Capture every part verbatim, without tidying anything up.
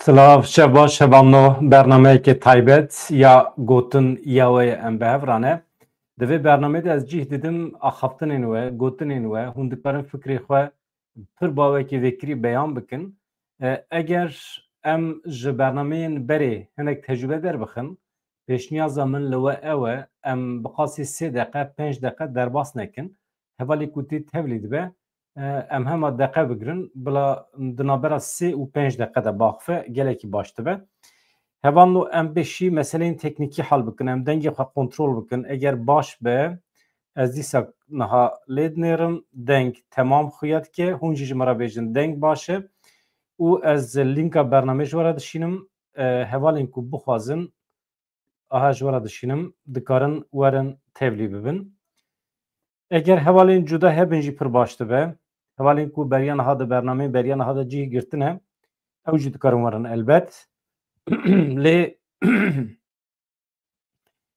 Silav, şev baş, hevalno, bernameyeke taybet ya Gotin ya we ye em bi hev re ne. Di vê bernameyê de ez cih didim axaftinên we, gotinên we, hûn dikarin fikrê xwe pir bawekî vêkirî beyan bikin. E, eger em ji bernameyên berê hinek tecrûbe derbixin, pêşniyaza min li we ew e, em bi qasî sê deqe, pênc deqe derbas nekin. Hevalê ku tê tevlî dibe, e, em hema deqe bigirin, bila di navbera sê û pênc deqe de biaxife, gelekî baş dibe. Hevalno em bêşî meseleyên teknîkî hal bikin, em dengê xwe kontrol bikin. Eger baş be, ez dîsa niha lê dinêrim, deng temam xuya dike, hûn jî ji min re bêjin deng baş e. Û ez lînka bernameyê ji we re dişînim, e, hevalên ku bixwazin, aha ji we re dişînim, dikarin werin tevlî bibin. Eger hevalên cuda hebin jî pir baş dibe. Hevalên ku beriya niha di bernameyên beriya niha de cih girtine, ew jî dikarin werin elbet. Lê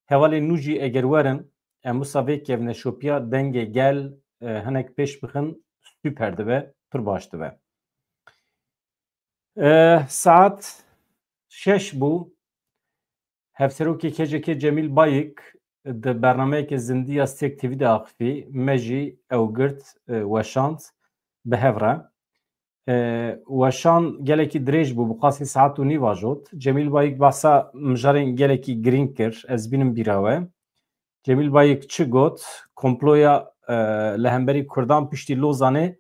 hevalên nû jî eger werin, em wisa vê kevneşopiya dengê gel, e, hinek pêş bixin, super dibe, pir baş dibe. E, saet şeş bû. Hevserokê K C K Cemîl Bayik di bernameyeke zindî ya Stêrk T V de axifî, me jî ew girt, e, weşand bi hev re. E, weşan gelekî dirêj bû, bi qasî saet û nîv ajot. Cemîl Bayik behsa mijarên gelekî girîng kir, ez bînim bîra we. Cemîl Bayik çi got? Komploya, e, li hemberî Kurdan piştî Lozanê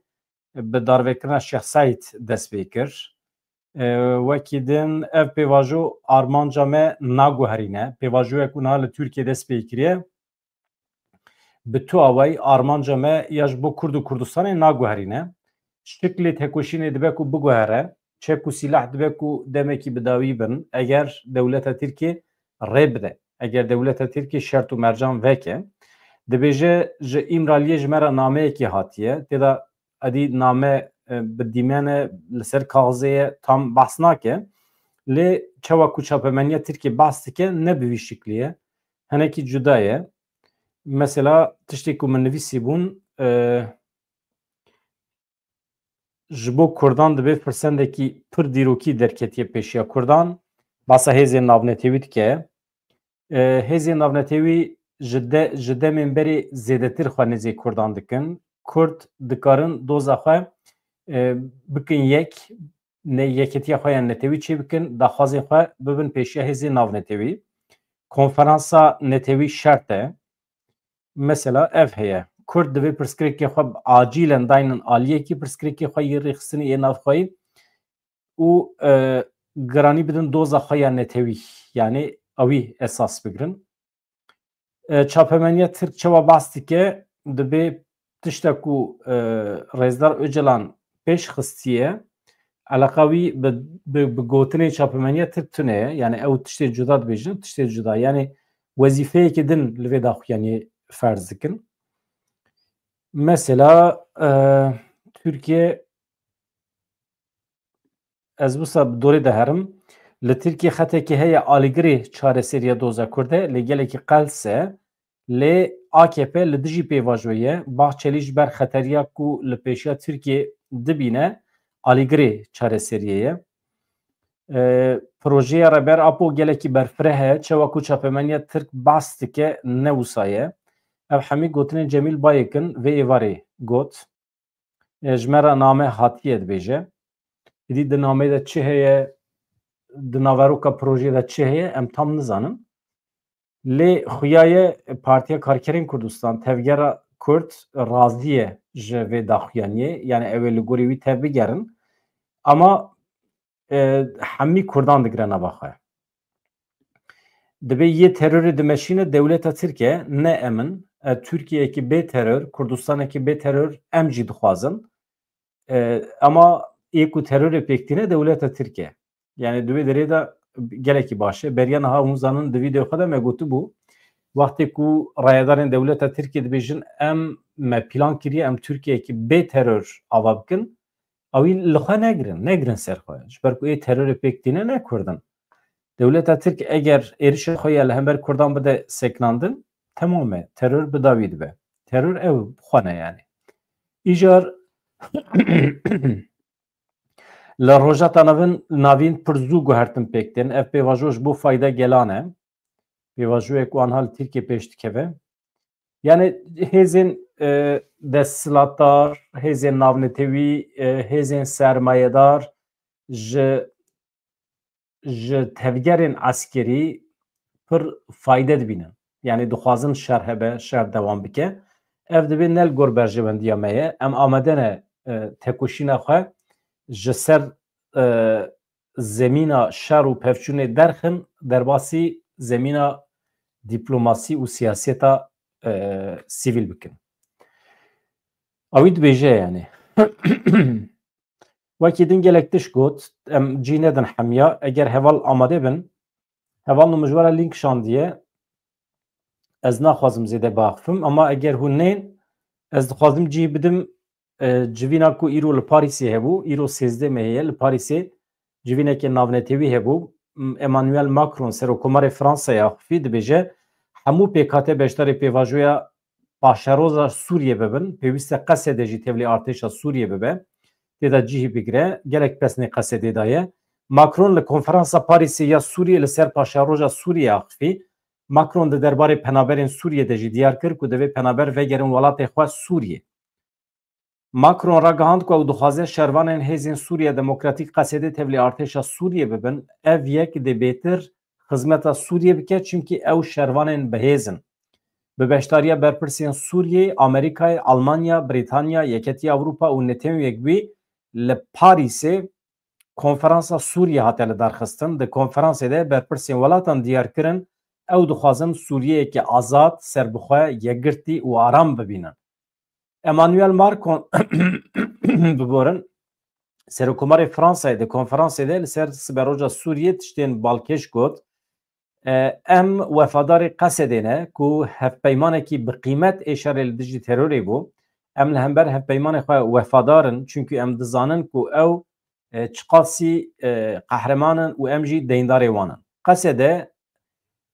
bi darvekirina Şêx Seîd dest pê kir. E, wekî din ev pêvajo armanca me naguherîne. Pêvajoyek ku niha li Tirkiye dest pê kiriye, bi tu awayî armanca me ya ji bo Kurd û Kurdistanê naguherîne. Şiklê tekoşînê dibe ku biguhere, çek û sîlah dibe ku demekî bi dawî bin, eger dewleta Tirkiyê rê bide, eger dewleta Tirkiyê şert û mercan veke. Dibêje, ji Îmraliyê ji me re nameyekî hatiye, tê de edî name, e, bi dîmen e, li ser kaxizê ye, tam behs nake. Lê çawa ku çapemeniya Tirkiyê behs dike, ne bi vî şiklî ye. Hinekî cuda ye. Mesela tiştê ku min nivîsî bûn, e, ji bo Kurdan dibê firsendekî pir dîrokî derketiye pêşiya Kurdan. Basa hêzên navnetewî dike. E, hêzên navnetewî ji de, ji demên berê zêdetir xwe nêzê Kurdan dikin. Kurd dikarin doza xwe, e, bikin yek, ne, yeketiya xwe ya netewî çêbikin, daxwazên xwe bibin pêşiya hêzên navnetewî. Konferansa netewî şert e. Mesela ev heye. Kurd divê pirsgirêkê xwe acîlen daynin aliyekî, pirsgirêkê xwe yê rêxistinê yê navxweyî û, e, giranî bidin doza xwe ya netewî. Yanî ewî esas bigirin. E, çapemeniya Tirk çawa behs dike, dibê tişta ku, e, Rêzdar Ocalan pêş xistiye, eleqa wî bi, bi, bi gotinên çapemeniya Tirk tune ye. Yanî ew tiştê cuda dibêjin, tiştê cuda. Yanî wezîfeyekî din li vê daxuyaniyê ferz dikin. Mesela, e, Tirkiye, ez wisa bi dorê de herim, li Tirkiye xetekî heye alîgirê çareseriya doza Kurd e, lê gelekî qels e, lê A K P li dijî pêvajoyê ye, Bahçelî ji ber xeteriya ku li pêşiya Tirkiye dibîne, alîgirê çareseriyê ye. E, projeya Rêber Apo gelekî berfireh e, çawa ku çapemeniya Tirk behs dike, ne wisa ye. Ev hemî gotinên Cemîl Bayik in, vê êvarê got. E, ji me re name hatiye dibêje. Êdî di nameyê de çi heye, di naveroka projeyê de çi heye, em tam nizanin. Lê xuya ye Partiya Karkerên Kurdistan, Tevgera Kurd razî ye ji vê daxuyaniyê, yanî ew ê li gorî wî tev bigerin. Ama, e, hemî Kurdan digire nava xwe. Dibê yê terorê dimeşîne dewleta Tirk e, ne em in. E, Tirkiyeyekî bê teror, Kurdistanekî bê teror em jî dixwazin. E, ama yê ku terorê pêk tîne dewleta Tirk e. Yanî di wê derê de gelekî baş e. Beriya niha hûn zanin di vîdeoya xwe de me gotibû, wextê ku rayedarên dewleta Tirkiyê dibêjin em me plan kiriye, em Tirkiyeyekî bê teror ava bikin, ew ê li xwe negirin, negirin ser xwe. Ji ber ku ê terorê pêk tîne ne Kurd in. Dewleta Tirk eger êrişa xwe ya li hember Kurdan bide sekinandin, temam e. Teror bi dawî dibe. Teror ew bi xwe ne yanî. Îcar, Li Rojhilata Navin, Navîn pir zû guhertin pêk tên. Ev pêvajo ji bo fayda gelan e. Pêvajoyek ku anha li Tirkiyê pêş dikeve. Yani hêzên, e, desthilatdar, hêzên navnetewî, e, hêzên sermayedar ji, ji tevgerên eskerî pir fayde dibînin. Yani dixwazin şer hebe, şer dewam bike. Ev dibê ne li gor berjewendiya me ye. Em amade ne, e, tekoşîna xwe ji ser, e, zemîna şer û pevçûnê derxin, derbasî zemîna dîplomasî û siyaseta, e, sivîl bikin. Ewî dibêje yani. Wekî din gelek tişt got, em cî nedin hemiya. Eger heval amade bin, heval nû min ji we re link şandiye. Ez naxwazim zêde biaxifim, ama eger hûn nên, ez dixwazim cî bidim, e, civîna ku îro li Parîsê hebû, îro sêzdeh mehê ye li Parîsê, civîneke navnetewî hebû. M-, Emmanuel Macron, Serokkomarê Fransayê axifî, dibêje, hemû pêkhate beşdarê pêvajoya paşeroja Sûriyê bibin, pêwîst e Qesedê jî tevlî artêşa Sûriyê bibe, tê de cihî bigire, gelek pesnê Qesedê de ye. Macron li konferansa Parîsê ya Sûriyê li ser paşeroja Sûriyê axifî. Macron di derbarê penaberên Sûriyê de jî diyar kir ku divê penaber vegerin welatê xwe Sûriyê. Macron ragihand ku ew dixwaze şervanên Hêzên Sûriya Demokratîk Qesedê tevlî artêşa Sûriyê bibin. Ev yek dê bêtir xizmeta Sûriyê bike, çimkî ew şervanên bihêz in. Bi beşdariya berpirsên Sûriyê, Amerîkayê, Almanya, Brîtanya, Yeketiya Ewropa û netewên yekbûyî li Parîsê konferansa Sûriyê hate lidarxistin. Di konferansê de berpirsên welatan diyar kirin, ew dixwazin Sûriyeyeke azad, serbixwe, yekgirtî û aram bibînin. Emmanuel Macron, biborin, Serokkomarê Fransayê di konferansê de li ser siberoja Sûriyê tiştên balkêş got, e, em wefadarê Qesedê ne ku hevpeymanekî bi qîmet ê şerê li dijî terorê bû. Em li hember hevpeymanê xwe wefadar in, çimkî em dizanin ku ew, e, çiqasî, e, qehreman in û em jî deyndarê wan in. Qesede,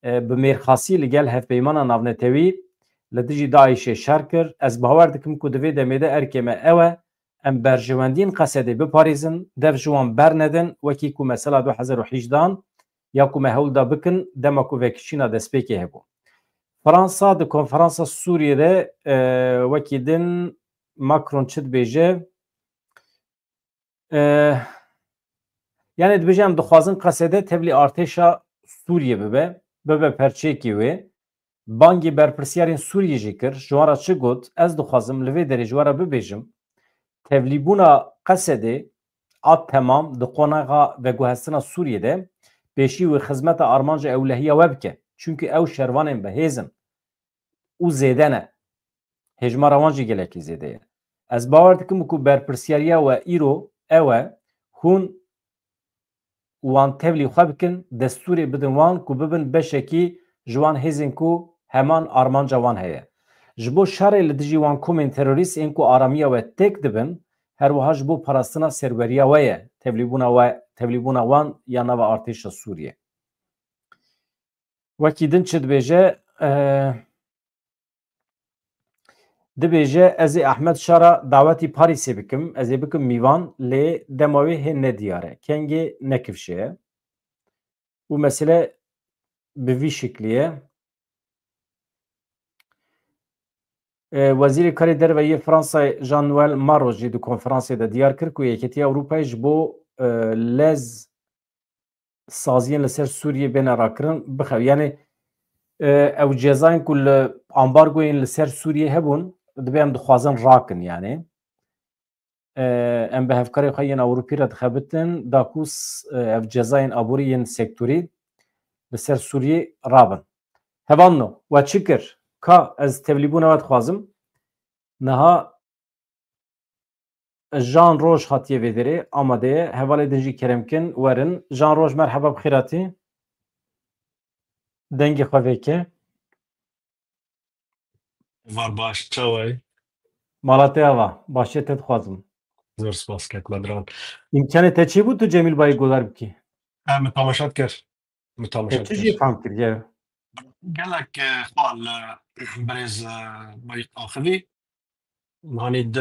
e, bi mêrxasî li gel hevpeymana navnetewî li dijî DAIŞê şer kir. Ez bawer dikim ku di vê demê de erkê me ew e, em berjewendiyên Qesedê biparêzin, dev ji wan bernedin, wekî ku mesela du hezar û hejdehan ya ku me hewl da bikin, dema ku vekişîna destpêkê hebû. Fransa di konferansa Sûriyê de, e, wekî din Macron çi dibêje? E, yani dibêje, em dixwazin Qesede tevlî artêşa Sûriyê bibe, bibe perçeyekî wê. Bangê berpirsyarên Sûriyê jî kir, ji wan re çi got? Ez dixwazim li vê derê ji we re bibêjim, tevlîbûna Qesedê a temam di qonaxa veguhestina Sûriyê de pêşî wê xizmeta armanca ewlehiya we bike. Çimkî ew şervanên bihêz in û zêde ne. Hejmara wan jî gelekî zêde ye. Ez bawer dikim ku berpirsyariya we îro ew e, hûn wan tevlî xwe bikin, destûrê bidin wan ku bibin beşekî ji wan hêzên ku heman armanca wan heye. Ji bo şerê li dijî wan komên terorîst ên ku aramiya we têk dibin, her wiha ji bo parastina serweriya we ye, tevlîbûna we, tevlîbûna wan ya nava artêşa Sûriyê. Wekî din çi dibêje? Eh, dibêje, ez ê Ehmed Şara dawetî Parîsê bikim, ez ê bikim mîvan, lê dema wê hê nediyar e. Kengê nekifşe ye. Û mesele bi vî şiklî ye. E, Wezîrê Karê Derve yê Fransayê Jean-Noel Marro jî di konferansê de diyar kir ku Yeketiya Ewropayê ji bo, e, lez saziyên li ser Sûriyê bêne rakirin, bixew-, yani, e, ew cezayên ku li ambargoyên li ser Sûriyê hebûn, dibê em dixwazin rakin, yani. E, em bi hevkarê xwe yên Ewropî re dixebitin, da ku s-, e, ev cezayên aborî yên sektorî li ser Sûriyê rabin. Hevalno, we çi kir? Ka ez tevlîbûna we dixwazim. Niha Jan Roj hatiye vê derê, amade ye. Hevalê din jî kerem kin, werin. Jan Roj, merheba, bi xêr hatî. Dengê xwe veke. Var baş, çawayî? Mala te ava, başê te dixwazim. Zor spas, kek Bedran. Îmkanê te çêbû tu Cemîl Bayê guhdar bikî? Em tamaşa dikir. Min tamaşa dikir. Çi jî fam kir, ye? Gelek, e, xwal, e, birêz, e, Bayik axivî. Hanî di,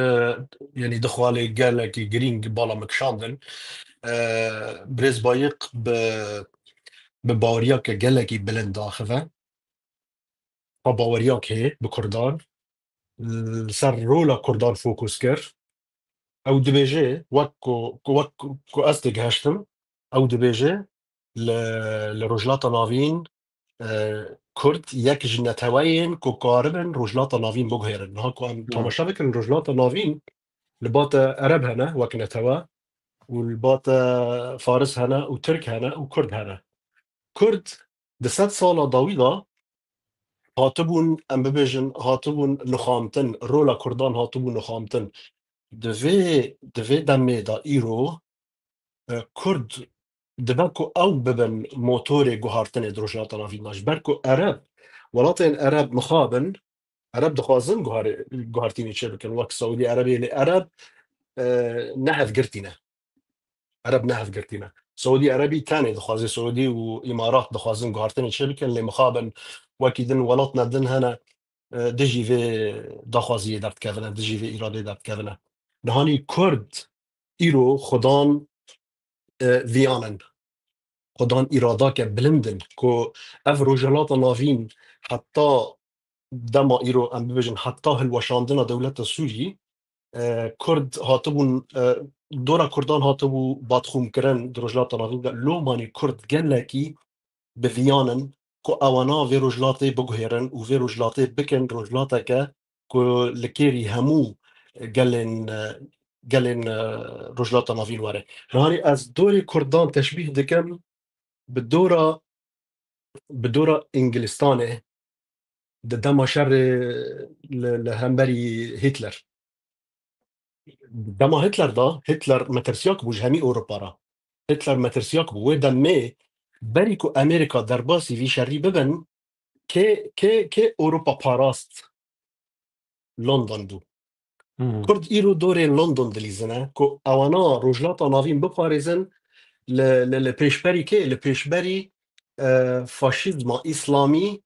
yanî di xwalê gelekî girîng bala min kişandin. e, Birêz Bayiq bi, bi baweriyeke gelekî bilind daxive. Xwe baweriyek heye bi Kurdan. Li ser rola Kurdan fokus kir. Ew dibêje, wek ku, ku, wek ku, ku ez têgihiştim, ew dibêje, li, li Rojhilata Navîn, e, Kurd yek ji neteweyên ku karibin Rojhilata Navîn biguhêrin. Niha ku em Hmm. temaşe bikin, Rojhilata Navîn li ba te Ereb hene wek netewe û li ba te Faris hene û Tirk hene û Kurd hene. Kurd di sed sala dawî de hatibûn, em bibêjin, hatibûn nixamtin, rola Kurdan hatibû nixamtin. Di vê, di vê demê de îro, e, Kurd dibe ku ew bibin motorê guhartinê di Rojhilata Navîn de. Ji ber ku Ereb, welatên Ereb mixabin, Ereb dixwazin guharê-, guhartînê çêbikin, wek Saûdî Erebê, lê Ereb, e, ne hevgirtî ne. Ereb ne hevgirtî ne. Saûdî Erebî tenê dixwaze, Saûdî û Îmarat dixwazin guhartinê çêbikin, lê mixabin wekî din welatne din hene, e, dijî vê daxwaziyê derdikevine, dijî vê îradeyê derdikevine. Nihanî Kurd îro xudan, e, viyan in. Xudan îradake bilind in ku ev Rojhilata Navîn heta dema îro, em bibêjin, heta hilweşandina dewleta Sûrî, e, Kurd hatibûn, e, dora Kurdan hatibû badxûmkirin di Rojhilata Navîn de. Lomanî Kurd gelekî bi viyan in ku ewana vê rojhilatê biguhêrin û vê rojhilatê bikin rojhilateke ku li kêrî hemû gelên, e, gelên, e, Rojhilata Navîn were. Nihanî ez dorê Kurdan teşbîh dikim bi dora, bi dora Îngilistanê di dema şerê li, li hemberî Hitler. Dema Hitler de, Hitler metirsiyak bû ji hemî Ewropa re. Hitler metirsiyak bû. Wê demê berî ku Amerîka derbasî vî şerî bibin, kê, kê, kê Ewropa parast? London bû. Hmm. Kurd îro dorê London dilîzine ku ewana Rojhilata Navîn biparêzin li, li, li pêşberî kê? Li pêşberî, e, faşîzma îslamî,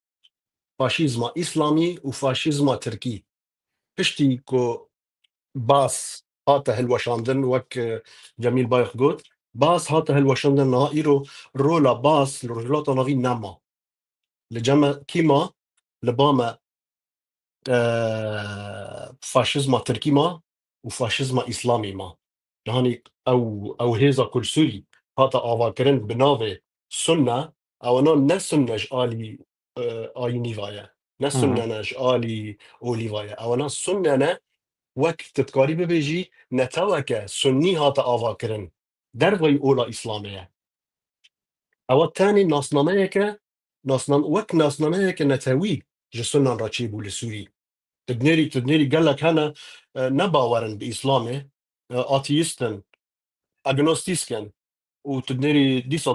faşîzma îslamî û faşîzma tirkî. Piştî ku Baas hate hilweşandin, wek, e, Cemîl Bayik got, Baas hate hilweşandin, niha îro rola Baas li Rojhilata Navîn nema. Li cem me kî ma? Li ba me, e, faşîzma tirkî ma û faşîzma îslamî ma. Nihanî ew, ew hêza ku li Sûrî hate avakirin bi navê Sunne, ewana ne Sunne ji alî, e, ayînî ve ye, ne Hı hı. Sunne ne ji alî olî ve ye. Ewana Sunne ne, wek tu dikarî bibêjî, neteweke Sunnî hate avakirin. Derveyî ola Îslamê ye. Ewa tenê nasnameyeke, nasnam-, wek nasnameyeke netewî ji Sunnan re çêbû li Sûrî. Tu dinêrî, tu dinêrî gelek hene, e, ne bawer in bi Îslamê, e, ateîst in, agnostîsk in û tu dinêrî dîsa,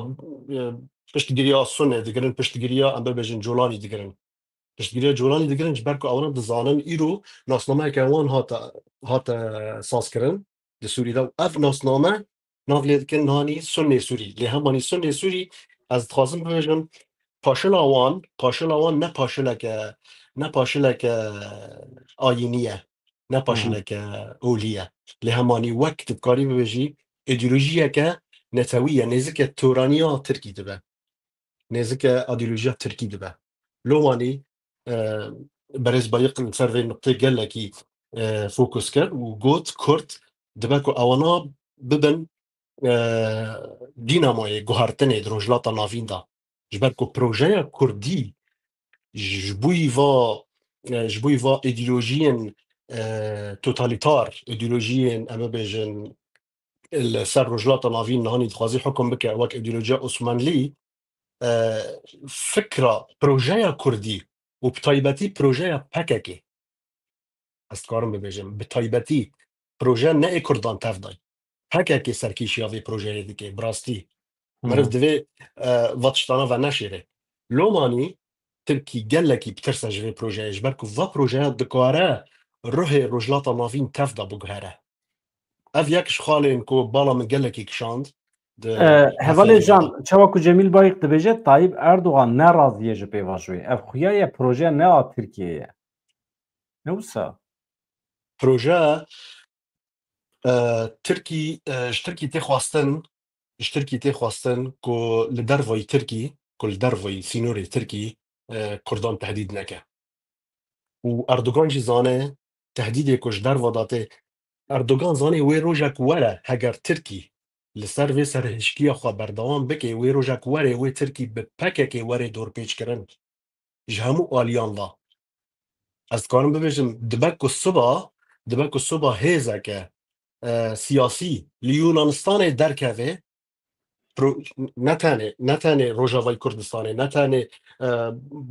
e, piştgiriya Sunnê digirin, piştgiriya, em bibêjin, Colanî digirin. Piştgiriya Colanî digirin, ji ber ku ewana dizanin îro nasnameyeke wan hate, hate sazkirin di Sûrî de. Ev nasname nav lê dikin nanî Sunnê Sûrî. Lê hemanî Sunnê Sûrî, ez dixwazim bibêjim, paşila wan, paşila wan ne paşileke, ne paşileke ayînî ye, ne Hı hı. paşileke olî ye. Lê hemanî wek tu dikarî bibêjî, îdeolojiyeke netewî ye, nêzike toraniya Tirkî dibe. Nêzike îdeolojiya Tirkî dibe. Lomanî, e, Berêz Bayiq li ser vê nuqtê gelekî, e, fokus kir û got, Kurd dibe ku ewana bibin, e, dînamoyê guhertinê di Rojhilata Navîn de. Ji ber ku projeya Kurdî ji, ji bo va, e, ji bo va îdeolojiyên, e, totalîtar, îdeolojiyên, em bibêjin, li ser Rojhilata Navîn nihanî dixwazî hukum bike wek îdeolojiya Osmanlî, e, fikra, projeya Kurdî û bi taybetî projeya P K K, ez dikarim bibêjim, bi taybetî proje ne ê Kurdan tev dayî. P K K serkêşiya vê projeyê dike, bi rastî. Hı Meriv hı. divê, e, va tiştana veneşêre. Lomanî Tirkî gelekî bitirse ji vê projeyê, ji ber ku va projeya dikare ruhê Rojhilata Navîn tev de biguhere. Ev yek ji xalên ku bala min gelekî kişand. Di E, Hevalê Jan, çawa ku Cemîl Bayik dibêje, Tayyip Erdogan ne razî ye ji pêvajoyê. Ev xuya ye, proje ne a Tirkiyeyê ye. Ne wisa? Proje, e, Tirkî, e, ji Tirkî tê xwestin, ji Tirkî tê xwestin ku li dervayî Tirkî, ku li dervayî sînorê Tirkî, e, Kurdan tehdîd neke. Û Erdogan jî zane tehdîdê ku ji derva de tê. Erdogan zanê wê rojek were, heger Tirkî li ser vê serhişkiya xwe berdewam bike, wê rojek were wê Tirkî bi P K K were dorpêçkirin. Ji hemû aliyan ve. Ez dikarim bibêjim, dibe ku siba, dibe ku siba hêzeke, e, siyasî li Yunanistanê derkeve, pro-, ne tenê, ne tenê Rojavayê Kurdistanê, ne tenê, e,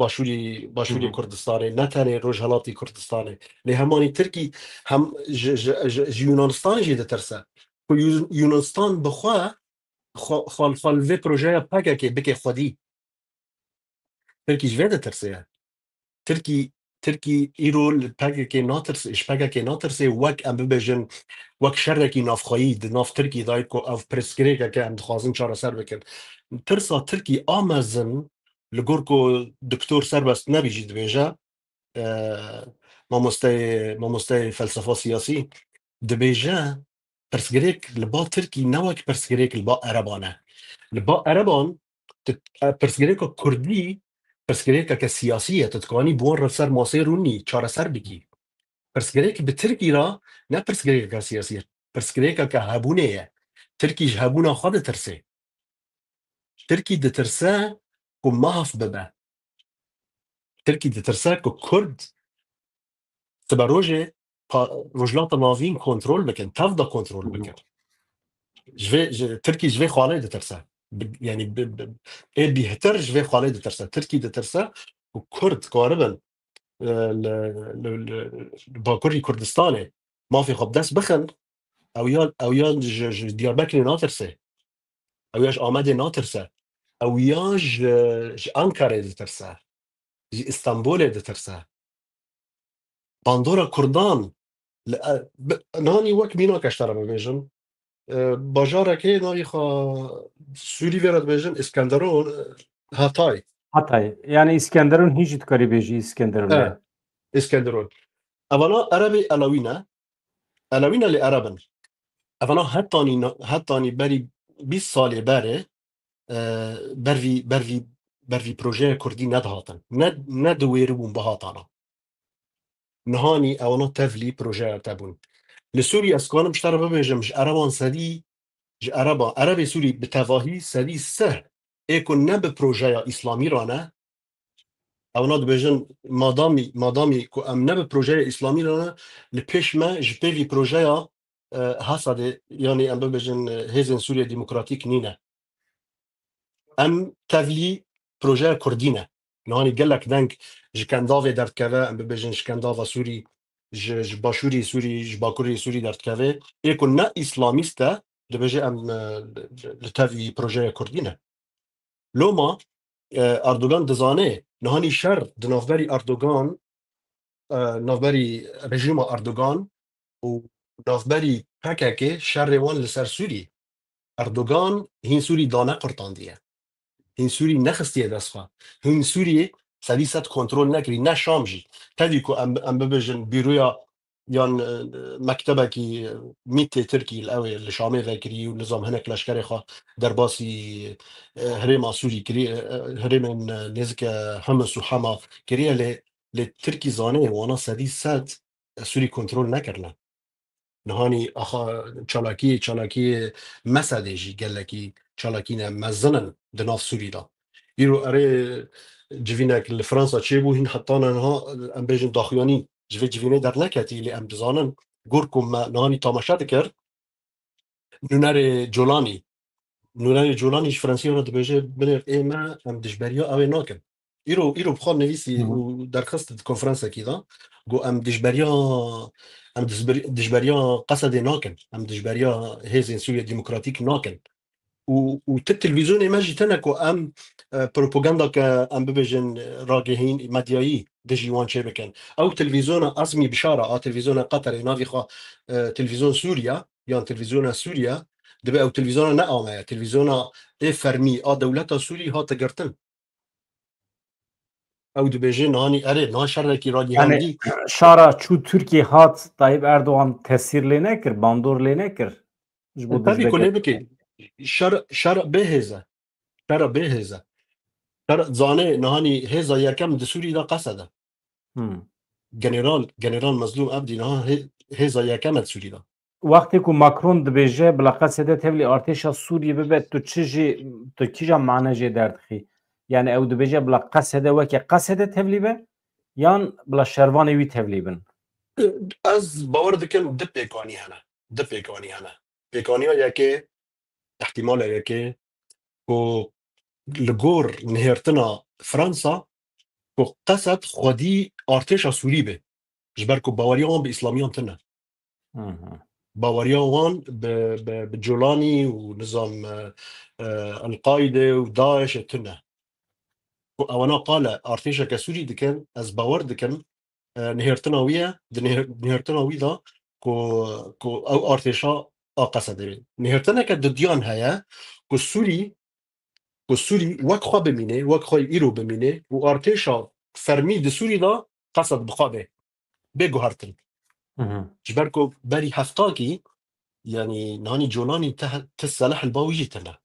Başûrî, Başûrê Hı hı. Kurdistanê, ne tenê Rojhelatê Kurdistanê. Lê hemanî Tirkî hem ji, ji, ji, ji Yunanistanê jî ditirse. Ku Yun-, Yunanistan bi xwe, xwe, xwe, xwe li vê projeya P K K bike xwedî. Tirkî ji vê ditirse ye. Tirkî, Tirkî îro li P K K natirse, ji P K K natirse, wek em bibêjin, wek şerekî navxweyî di nav Tirkî de ku ev pirsgirêkeke em dixwazin çareser bikin. Tirsa Tirkî a mezin, li gor ku Doktor Serbest Nebî jî dibêje, e, mamosteyê, mamosteyê felsefa siyasî, dibêje, pirsgirêk li ba Tirkî ne wek pirsgirêk li ba Ereban e. Li ba Ereban, tu, e, pirsgirêka Kurdî, pirsgirêkeke siyasî ye. Tu dikanî bi wan re ser masê rûnî çareser bikî. Pirsgirêk bi Tirkî re ne pirsgirêkeke siyasî ye. Pirsgirêkeke hebûnê ye. Tirkî ji hebûna xwe ditirse. Tirkî ditirse ku maf bibe. Tirkî ditirse ku Kurd siberojê pa-, Rojhilata Navîn kontrol bikin, tev de kontrol Hı hı. bikin. Ji vê, ji, Tirkî ji vê xalê ditirse. Bi-, yani bi-, bi-, ê bîhtir ji vê xalê ditirse. Tirkî ditirse ku Kurd karibin, e, li, li, li, li Bakurî Kurdistanê mafê xwe bi dest bixin, ew ya, ew ya ji, ji Diyarbekirê natirse. Ew ya ji Amedê natirse. Ew ya ji, ji Ankarê ditirse. Ji Îstanbulê ditirse. Bandora Kurdan li, e, bi, nanî wek mînak ez te re bibêjim. E, bajarekê navî xwe Sûrî vê re dibêjin Îskenderun, e, Hatay. Hatay. Yani Îskenderun hîn jî dikarî bêjî Îskenderun. Evet. Îskenderun. Evana Erebê Elewî ne. Elewî ne lê Ereb in. Evana hetanî, hetanî berî bîst salê berê, e, bervî, bervî, bervî projeya Kurdî nedihatin. Ne, ne diwêribûn bihatana. Nihanî ewana tevlî projeya te bûn. Li Sûrî ez kanim ji te re bibêjim, ji Ereban sedî, ji Ereba, Erebê Sûrî bi tevahî sedî sih ê ku ne bi projeya Îslamî re ne, ewana dibêjin, madamî, madamî ku em ne bi projeya Îslamî re ne, li pêş me ji pêvî projeya, e, Hasadê, yanî em bibêjin, e, Hêzên Sûriye Demokratîk nîne. Em tevlî projeya Kurdî ne. Nihanî gelek deng ji Kendavê derdikeve, em bibêjin ji Kendava Sûrî, ji, ji Başûrê Sûrî, ji Bakurê Sûrî derdikeve. Ê ku ne Îslamîst e, dibêje em, e, li tevî projeya Kurdî ne. Loma, e, Erdogan dizane, nihanî şer di navberî Erdogan, e, navberî rejîma Erdogan û navberî P K K şerê wan li ser Sûrî. Erdogan hîn Sûrî dane qurtandiye. Hîn Sûrî nexistiye dest xwe. Hîn Sûrî sedî sed kontrol nekirî, ne Şam jî. Tevî ku em, em bibêjin bîroya yan, e, mektebekî, e, mîtê Tirkî li ew ê li Şamê vekirî û nizam hinek leşkerê xwe derbasî, e, herêma Sûrî kirî, e, e, herêmên, e, nêzike Himis û Hema kiriye, lê, lê Tirkî zanê wana sedî sed Sûrî kontrol nekirine. Nihanî axa çalakiyê, çalakiyê Mesedê jî gelekî çalakîne mezin in di nav Sûrî de. Îro erê civînek li Fransa çêbû, hîn heta niha em bêjin daxuyanî ji vê civînê derneketî, lê em dizanin, gor ku me nihanî tamaşe dikir, nûnerê Colanî, nûnerê Colanî ji Fransî re dibêje, binêr ê me, em dijberiya ew ê nakin. Îro, îro bi xwe nivîsî Hı hı. û derxist di konferansekî de, got, em dijberiya, em dijber-, dijberiya Qesedê nakin, em dijberiya Hêzên Sûriye Demokratîk nakin. Û, û ti televîzyonê me jî tine ku em, e, propagandake, em bibêjin, e, ragihîn medyayî dijî wan çêbikin. Ew televîzyona Azmî Bişara, a televîzyona Qeterê, navî xwe, e, televîzyon Sûriye, yan televîzyona Sûriye, dibe ew televîzyona ne a me ye, televîzyona ê fermî a dewleta Sûrî hate girtin. Ew dibêje, nanî erê, na şerekî Yani, ragihînandî. Şara çû Tirkiyê hat, Tayyip Erdoğan tesîr lê nekir, bandor lê nekir? Ji bo E, tabii ku lê dijbeke- bike. şer, şer bê hêz e. Şer bê hêz e. Şer zanê nihanî hêza yekem di Sûrî de Qesed e. Hmm. General, General Mezlûm Ebdî niha hê-, hêza yekem e di Sûrî de. Wextê ku Macron dibêje bila Qesede tevlî artêşa Sûriyê bibe, tu çi jî, tu kîja mane jê derdixî? Yani ew dibêje bila Qesede weke Qesede tevlî be, yan bila şervanê wî tevlî bin? Ez bawer dikim di pêkanî hene. Di pêkanî hene. Pêkaniya yekê, ihtimala yekê, ku li gor nihêrtina Fransa, ku Qesed xwedî artêşa Sûrî be. Ji ber ku baweriya wan bi îslamiyan tune. Hı hı. Baweriya wan bi, bi, bi Colanî û nizam, e, e, El-Qaide û DAIŞ tune. Ku ewana qale artêşeke Sûrî dikin, ez bawer dikim, e, nihêrtina wî ye, di nihêr-, nihêrtina wî de ku, ku ew artêşa a Qesedê be. Nihêrtineke didiyan heye ku Sûrî, ku Sûrî wek xwe bimîne, wek xwe îro bimîne û artêşa fermî di Sûrî de Qesed bi xwe be. Bê guhertin. Hı hı. Ji ber ku berî heftakî, yani nihanî Colanî te, te seleh li ba wî jî tune.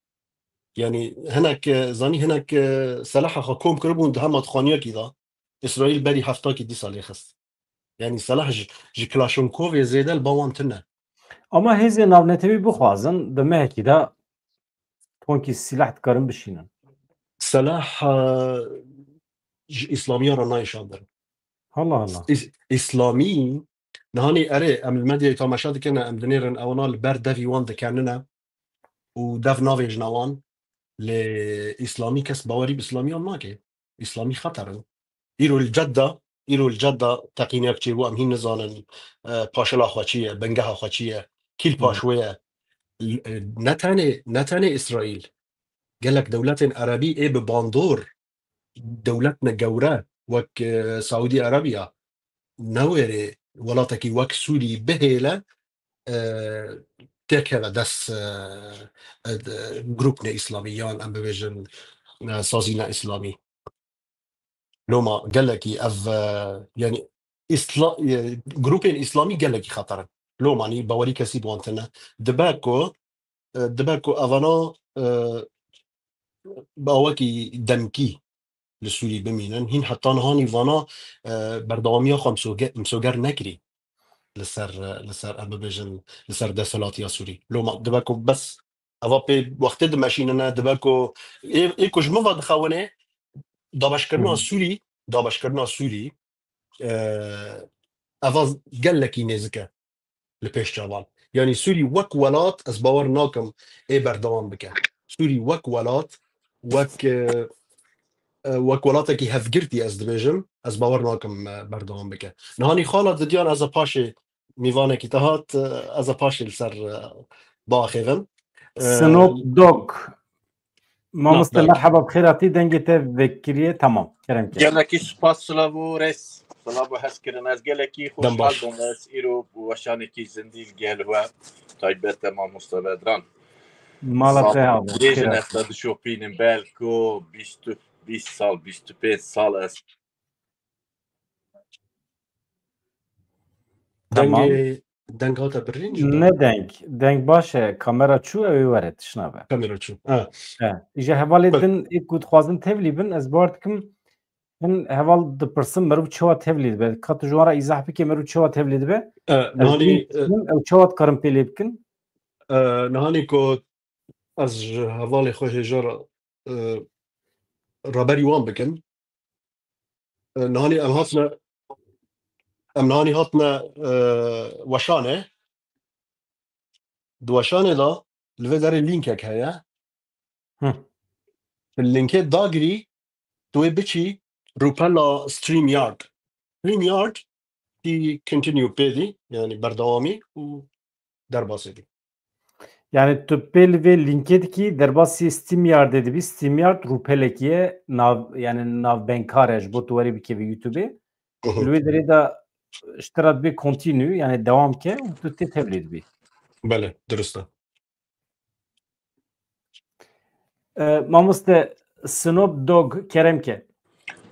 Yani hinek, e, zanî hinek, e, seleha xwe kom kiribûn di hema dixaniyekî de. Îsraîl berî heftakî dîsa lê xist. Yani selah ji, ji Klaşnkovê zêde li ba wan tune. Ama hêzên navnetewî bixwazin, di mehekî de tonkî sîleh dikarin bişînin. Selah, e, ji Îslamiya re nayê şandin. Allah Allah. Îs-, Îslamî, nihanî erê, em li medyayê tamaşa dikin, em dinêrin, ewana li ber devî wan dikenine û dev navêjine wan, lê Îslamî kes bawerî bi Îslamiyan nake. Îslamî xeter in. Îro li Cedda, îro li Cedda teqînek çêbû, em hîn nizanin, e, paşila xwe çi ye, bingeha xwe çi ye, kî li paş wê ye. L-, e, ne tenê, ne tenê Îsraîl, gelek dewletên erebî ê bi bandor, dewletne gewre, wek, e, Saûdî Erebiya, newêrê welatekî wek Sûrî bihêle, e, têkeve dest, e, e, grûpne îslamî yan em bibêjin, e, sazîna îslamî. Loma gelekî ev, e, yani îsla-, e, grûpên îslamî gelekî xeter in. Lomanî bawerî kesî bi wan tune. Dibe ku, e, dibe ku evana, e, bi awekî demkî li Sûrî bimînin. Hîn heta nihanî vana, e, berdewamiya xwe misoge-, misoger nekirî li ser, li ser, em bibêjin, li ser desthilatiya Sûrî. Loma dibe ku bes eva pê wextê dimeşînine, dibe ku ê, ê ku ji min ve dixewinê, dabeşkirina Sûrî, dabeşkirina Sûrî, e, eva gelekî nêzik e li pêş çavan. Yanî Sûrî wek welat ez bawer nakim ê berdewam bike. Sûrî wek welat, wek, e, e, wek welatekî hevgirtî ez dibêjim, ez bawer nakim, e, berdewam bike. Nihanî xala didiyan ez ê paşê mîvanekî te hat, e, ez ê paşê li ser, e, biaxêvim. E, Snoop Dogg. Mamoste, merheba, bi xêr hatî, dengê te vekiriye. Tamam, kerem ke. Gelekî spas, silav û rêz. Silav û hezkirin. Ez gelekî xweşhal bûm. Ez îro bi weşanekî zindî li gel we taybet e, mamoste Bedran. Mala te hava. Dirêjin ez te dişopînim, belko bîst, bîst sal, bîst û pênc sal ez Tamam. Dengê, deng hate birîn jî? Ne deng. Deng baş e. Kamera çû, ew ê were, tişna be. Kamera çû. Ha. He. Îja hevalê din ê ku dixwazin tevlî bin, ez bawer dikim, hin heval dipirsin, meriv çawa tevlî dibe. Ka tu ji wan re îzah bikê, meriv çawa tevlî dibe? E, Ez nihanî, e, bînim, ew çawa dikarin pê lê bikin? E, nihanî ku ez ji hevalê xwe hêja re, e, reberî wan bikim. E, nihanî em hatine, em nihanî hatine, e, weşanê. Di weşanê de li vê derê lînkek heye. Hı. Li lînkê dagirî, tu wê biçî rûpela StreamYard. StreamYard, tî continue pê dî, yani berdewamî û derbasê dî. Yani tu pê li vê lînkê dikî, derbasî StreamYardê dibî. StreamYard rûpelekî ye, nav, yani navbengkar e, ji bo tu werî bikevî YouTubeê. Hı hı. Li wê derê de ji te re dibê continue, yani dewam ke û tu tê tevlî dibî. Belê, dirust e. E, mamoste Snoop Dogg, kerem ke.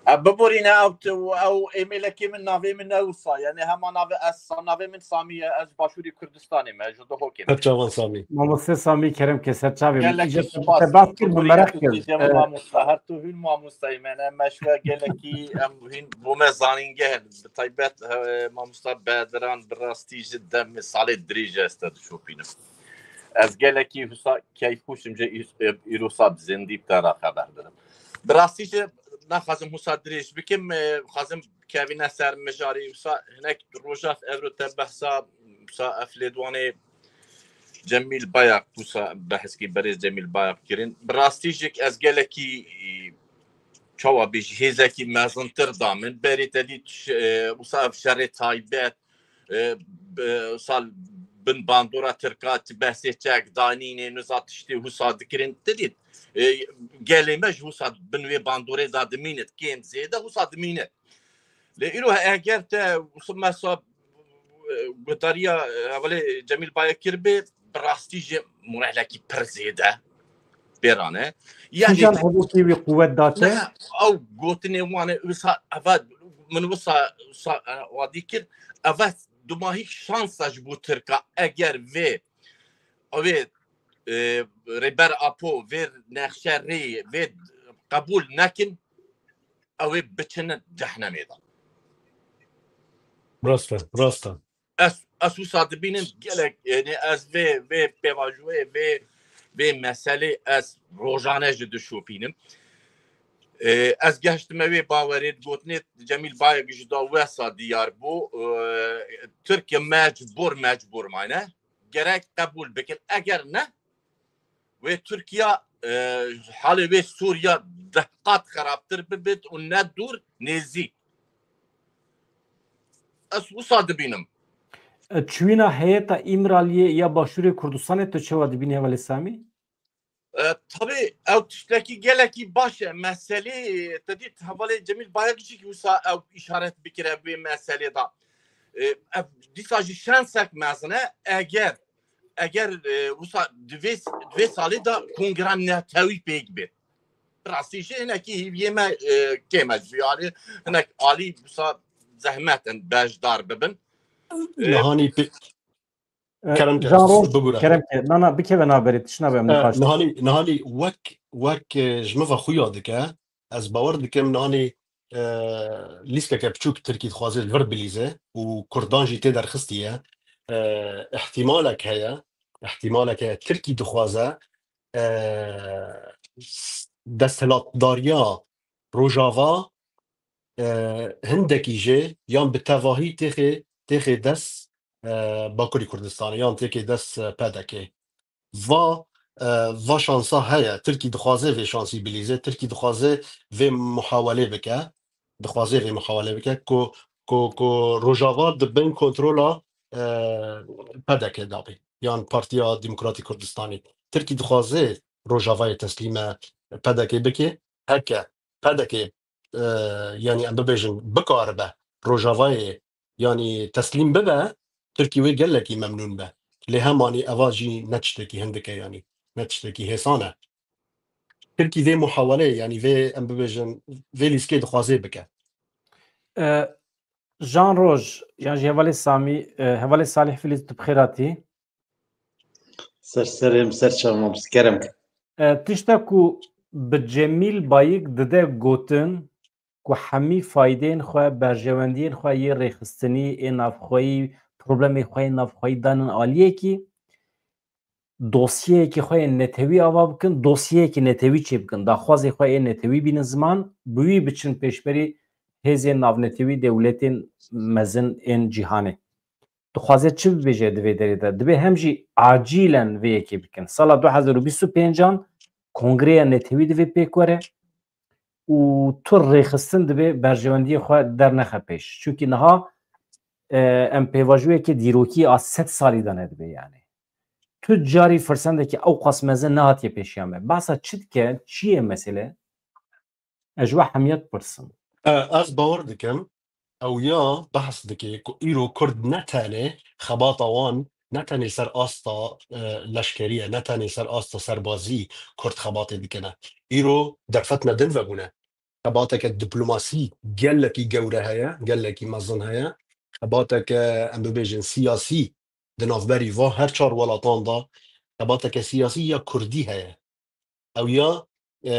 E, biborîne ew t-, ew êmêlekê min, navê min ne wisa, yani hema navê ez, navê min Samî ye, ez ji Başûrê Kurdistanê me, ji Duhokê me. Her çavan Samî. Mamoste Samî, kerem ke ser çavê min. Gelekî Îca te spas. Te behs kir, min Biborîne meraq tu kir. Tê Cemil E, mamosta, her tu hûn mamostayê me ne, me şiya gelekî em hîn bo me zanîngeh, bi taybet, e, mamosta Bedran, bi rastî ji dem salê dirêj ez te dişopînim. Ez gelekî wisa keyfxweş im, ji î-, îrosa bi zindî bi te re xeber didim. Bi rastî jî naxwazim wisa dirêj bikim, e, xwazim kevîne ser mijarê wisa hinek roja evro te behsa wisa ev lêdwanê Cemîl Bayaq, wisa behskî berêz Cemîl Bayaq kirin. Bi rastî jî ez gelekî, e, çawa bêjî, hêzekî mezintir da min. Berê te dît ş-, e, wisa ev şerê taybet, e, b-, sal bin bandora Tirka, ti behsê çek danînê, niza tiştê wisa dikirin. Ti dît, e, gelê me ji wisa bin wê bandorê da dimînit, kêm zêde wisa dimînit. Lê îro eger te wisa mesa, e, gotariya, e, hevalê Cemîl Bayek kiribê, bi rastî jî moralekî pir zêde pêran e. Yanî Kîjan hevokê wî quwet da te? Ne, ew gotinê wan e, wisa eva min wisa, wisa, e, wadî kir, eva dumahîk şansa ji bo Tirka, eger vê, ew ê, e, Rêber Apo vê nexşe rê vê qebûl nekin, ew ê biçin cehnemê de. Rast e, rast e. Ez, ez wisa dibînim gelek, yani ez vê, vê pêvajoyê, vê, vê meselê ez rojane jî dişopînim. Ee, ez gehiştime wê bawerê, gotinê Cemîl Bayek jî da wesa diyar bû. Ee, Tirkiye mecbur, mecbur mayne. Gerek qebûl bikin. Eger ne, wê Tirkiye, e, halê wê Sûriye deh qat xerabtir bibit û ne dûr, nêzîk. Ez wisa dibînim. E, çûyîna heyeta Îmraliyê ya Başûrê Kurdistanê tu çawa dibînî hevalê Samî? E, tabî ew tiştekî gelekî baş e. Meselê, te dît hevalê Cemîl Bayek jî wisa ew îşaret bikire vê meselê de. E, ev dîsa jî şensek mezin e. Eger, eger, e, wisa di vê, di vê salê de kongra netewî pêk bê. Bi rastî jî hinekî hîviyê me, e, kêm e ji vî alî. Hinek alî wisa zehmet in beşdar bibin. E, Nihanî pê-, E, Kerem ke, Can Roj, bibûre. Kerem ke, na, na, bikeve naberê, tişt nabe em E, nîqaş. Nihanî, nihanî wek, wek, e, ji min ve xuya dike, ez bawer dikim nihanî, e, lîstkeke biçûk Tirkî dixwaze li vir bilîze û Kurdan jî tê derxistiye. E, ihtimalek heye, ihtimalek heye Tirkî dixwaze, e, s-, desthilatdariya Rojava, e, hindekî jê yan bi tevahî têxê, têxê dest, e, Bakurî Kurdistanê yan têkê dest, e, P D K. Va, e, va şansa heye. Tirkî dixwaze vê şansî bilîze. Tirkî dixwaze vê muhawelê bike. Dixwaze vê muhawelê bike ku, ku, ku Rojava di bin kontrola, e, P D K de be. Yan Partiya Demokratîk Kurdistanê. Tirkî dixwaze Rojavayê teslîme P D K bike. Heke P D K, e, yanî em bibêjin bikaribe Rojavayê yanî teslîm bibe, Tirkî wê gelekî memnûn be. Lê hemanî eva jî ne tiştekî hindik e yanî. Ne tiştekî hêsan e. Tirkî vê muhaweleyê yanî vê em bibêjin vê lîstikê dixwaze bike. E, Jan Roj, yan jî hevalê Samî, e, hevalê Salih Filiz tu bi xêr hatî. Ser serê min, ser çavê min, kerem ke. E, tişta ku bi Cemîl Bayik dide gotin ku hemî faydeyên xwe, berjewendiyên xwe yê rêxistinî, ê navxweyî, problemê xwe yê navxweyî danin aliyekî, dosyeyekî xwe yên netewî ava bikin, dosyeyekî netewî çêbikin, daxwazê xwe ê netewî bînin ziman, bi wî biçin pêşberî hêzên navnetewî, dewletên mezin ên cîhanê. Dixwaze çi bibêje di vê derê de? Dibê hem jî acîlen vê yekê bikin. Sala du hezar û bîst û pêncan kongreya netewî divê pêk were û tu rêxistin dibê berjewendiyê xwe dernexe pêş. Çunkî niha, e, em pêvajoyeke dîrokî a sed salî de nedibê yani. Tu carî firsendekî ew qas mezin nehatiye pêşiya me. Behsa çi dike? Çi ye mesele? Ez ji we hemiya dipirsim. E, ez bawer dikim, ew ya behs dike ku îro Kurd ne tenê xebata wan, ne tenê ser asta, e, leşkerî ye, ne tenê ser asta serbazî Kurd xebatê dikine. Îro derfetine din vebûne. xebateke diplomasî gelekî gewre heye, gelekî mezin heye. Xebateke, em bibêjin, siyasî di navberî va her çar welatan de xebateke siyasî ya kurdî heye. Ew ya, e,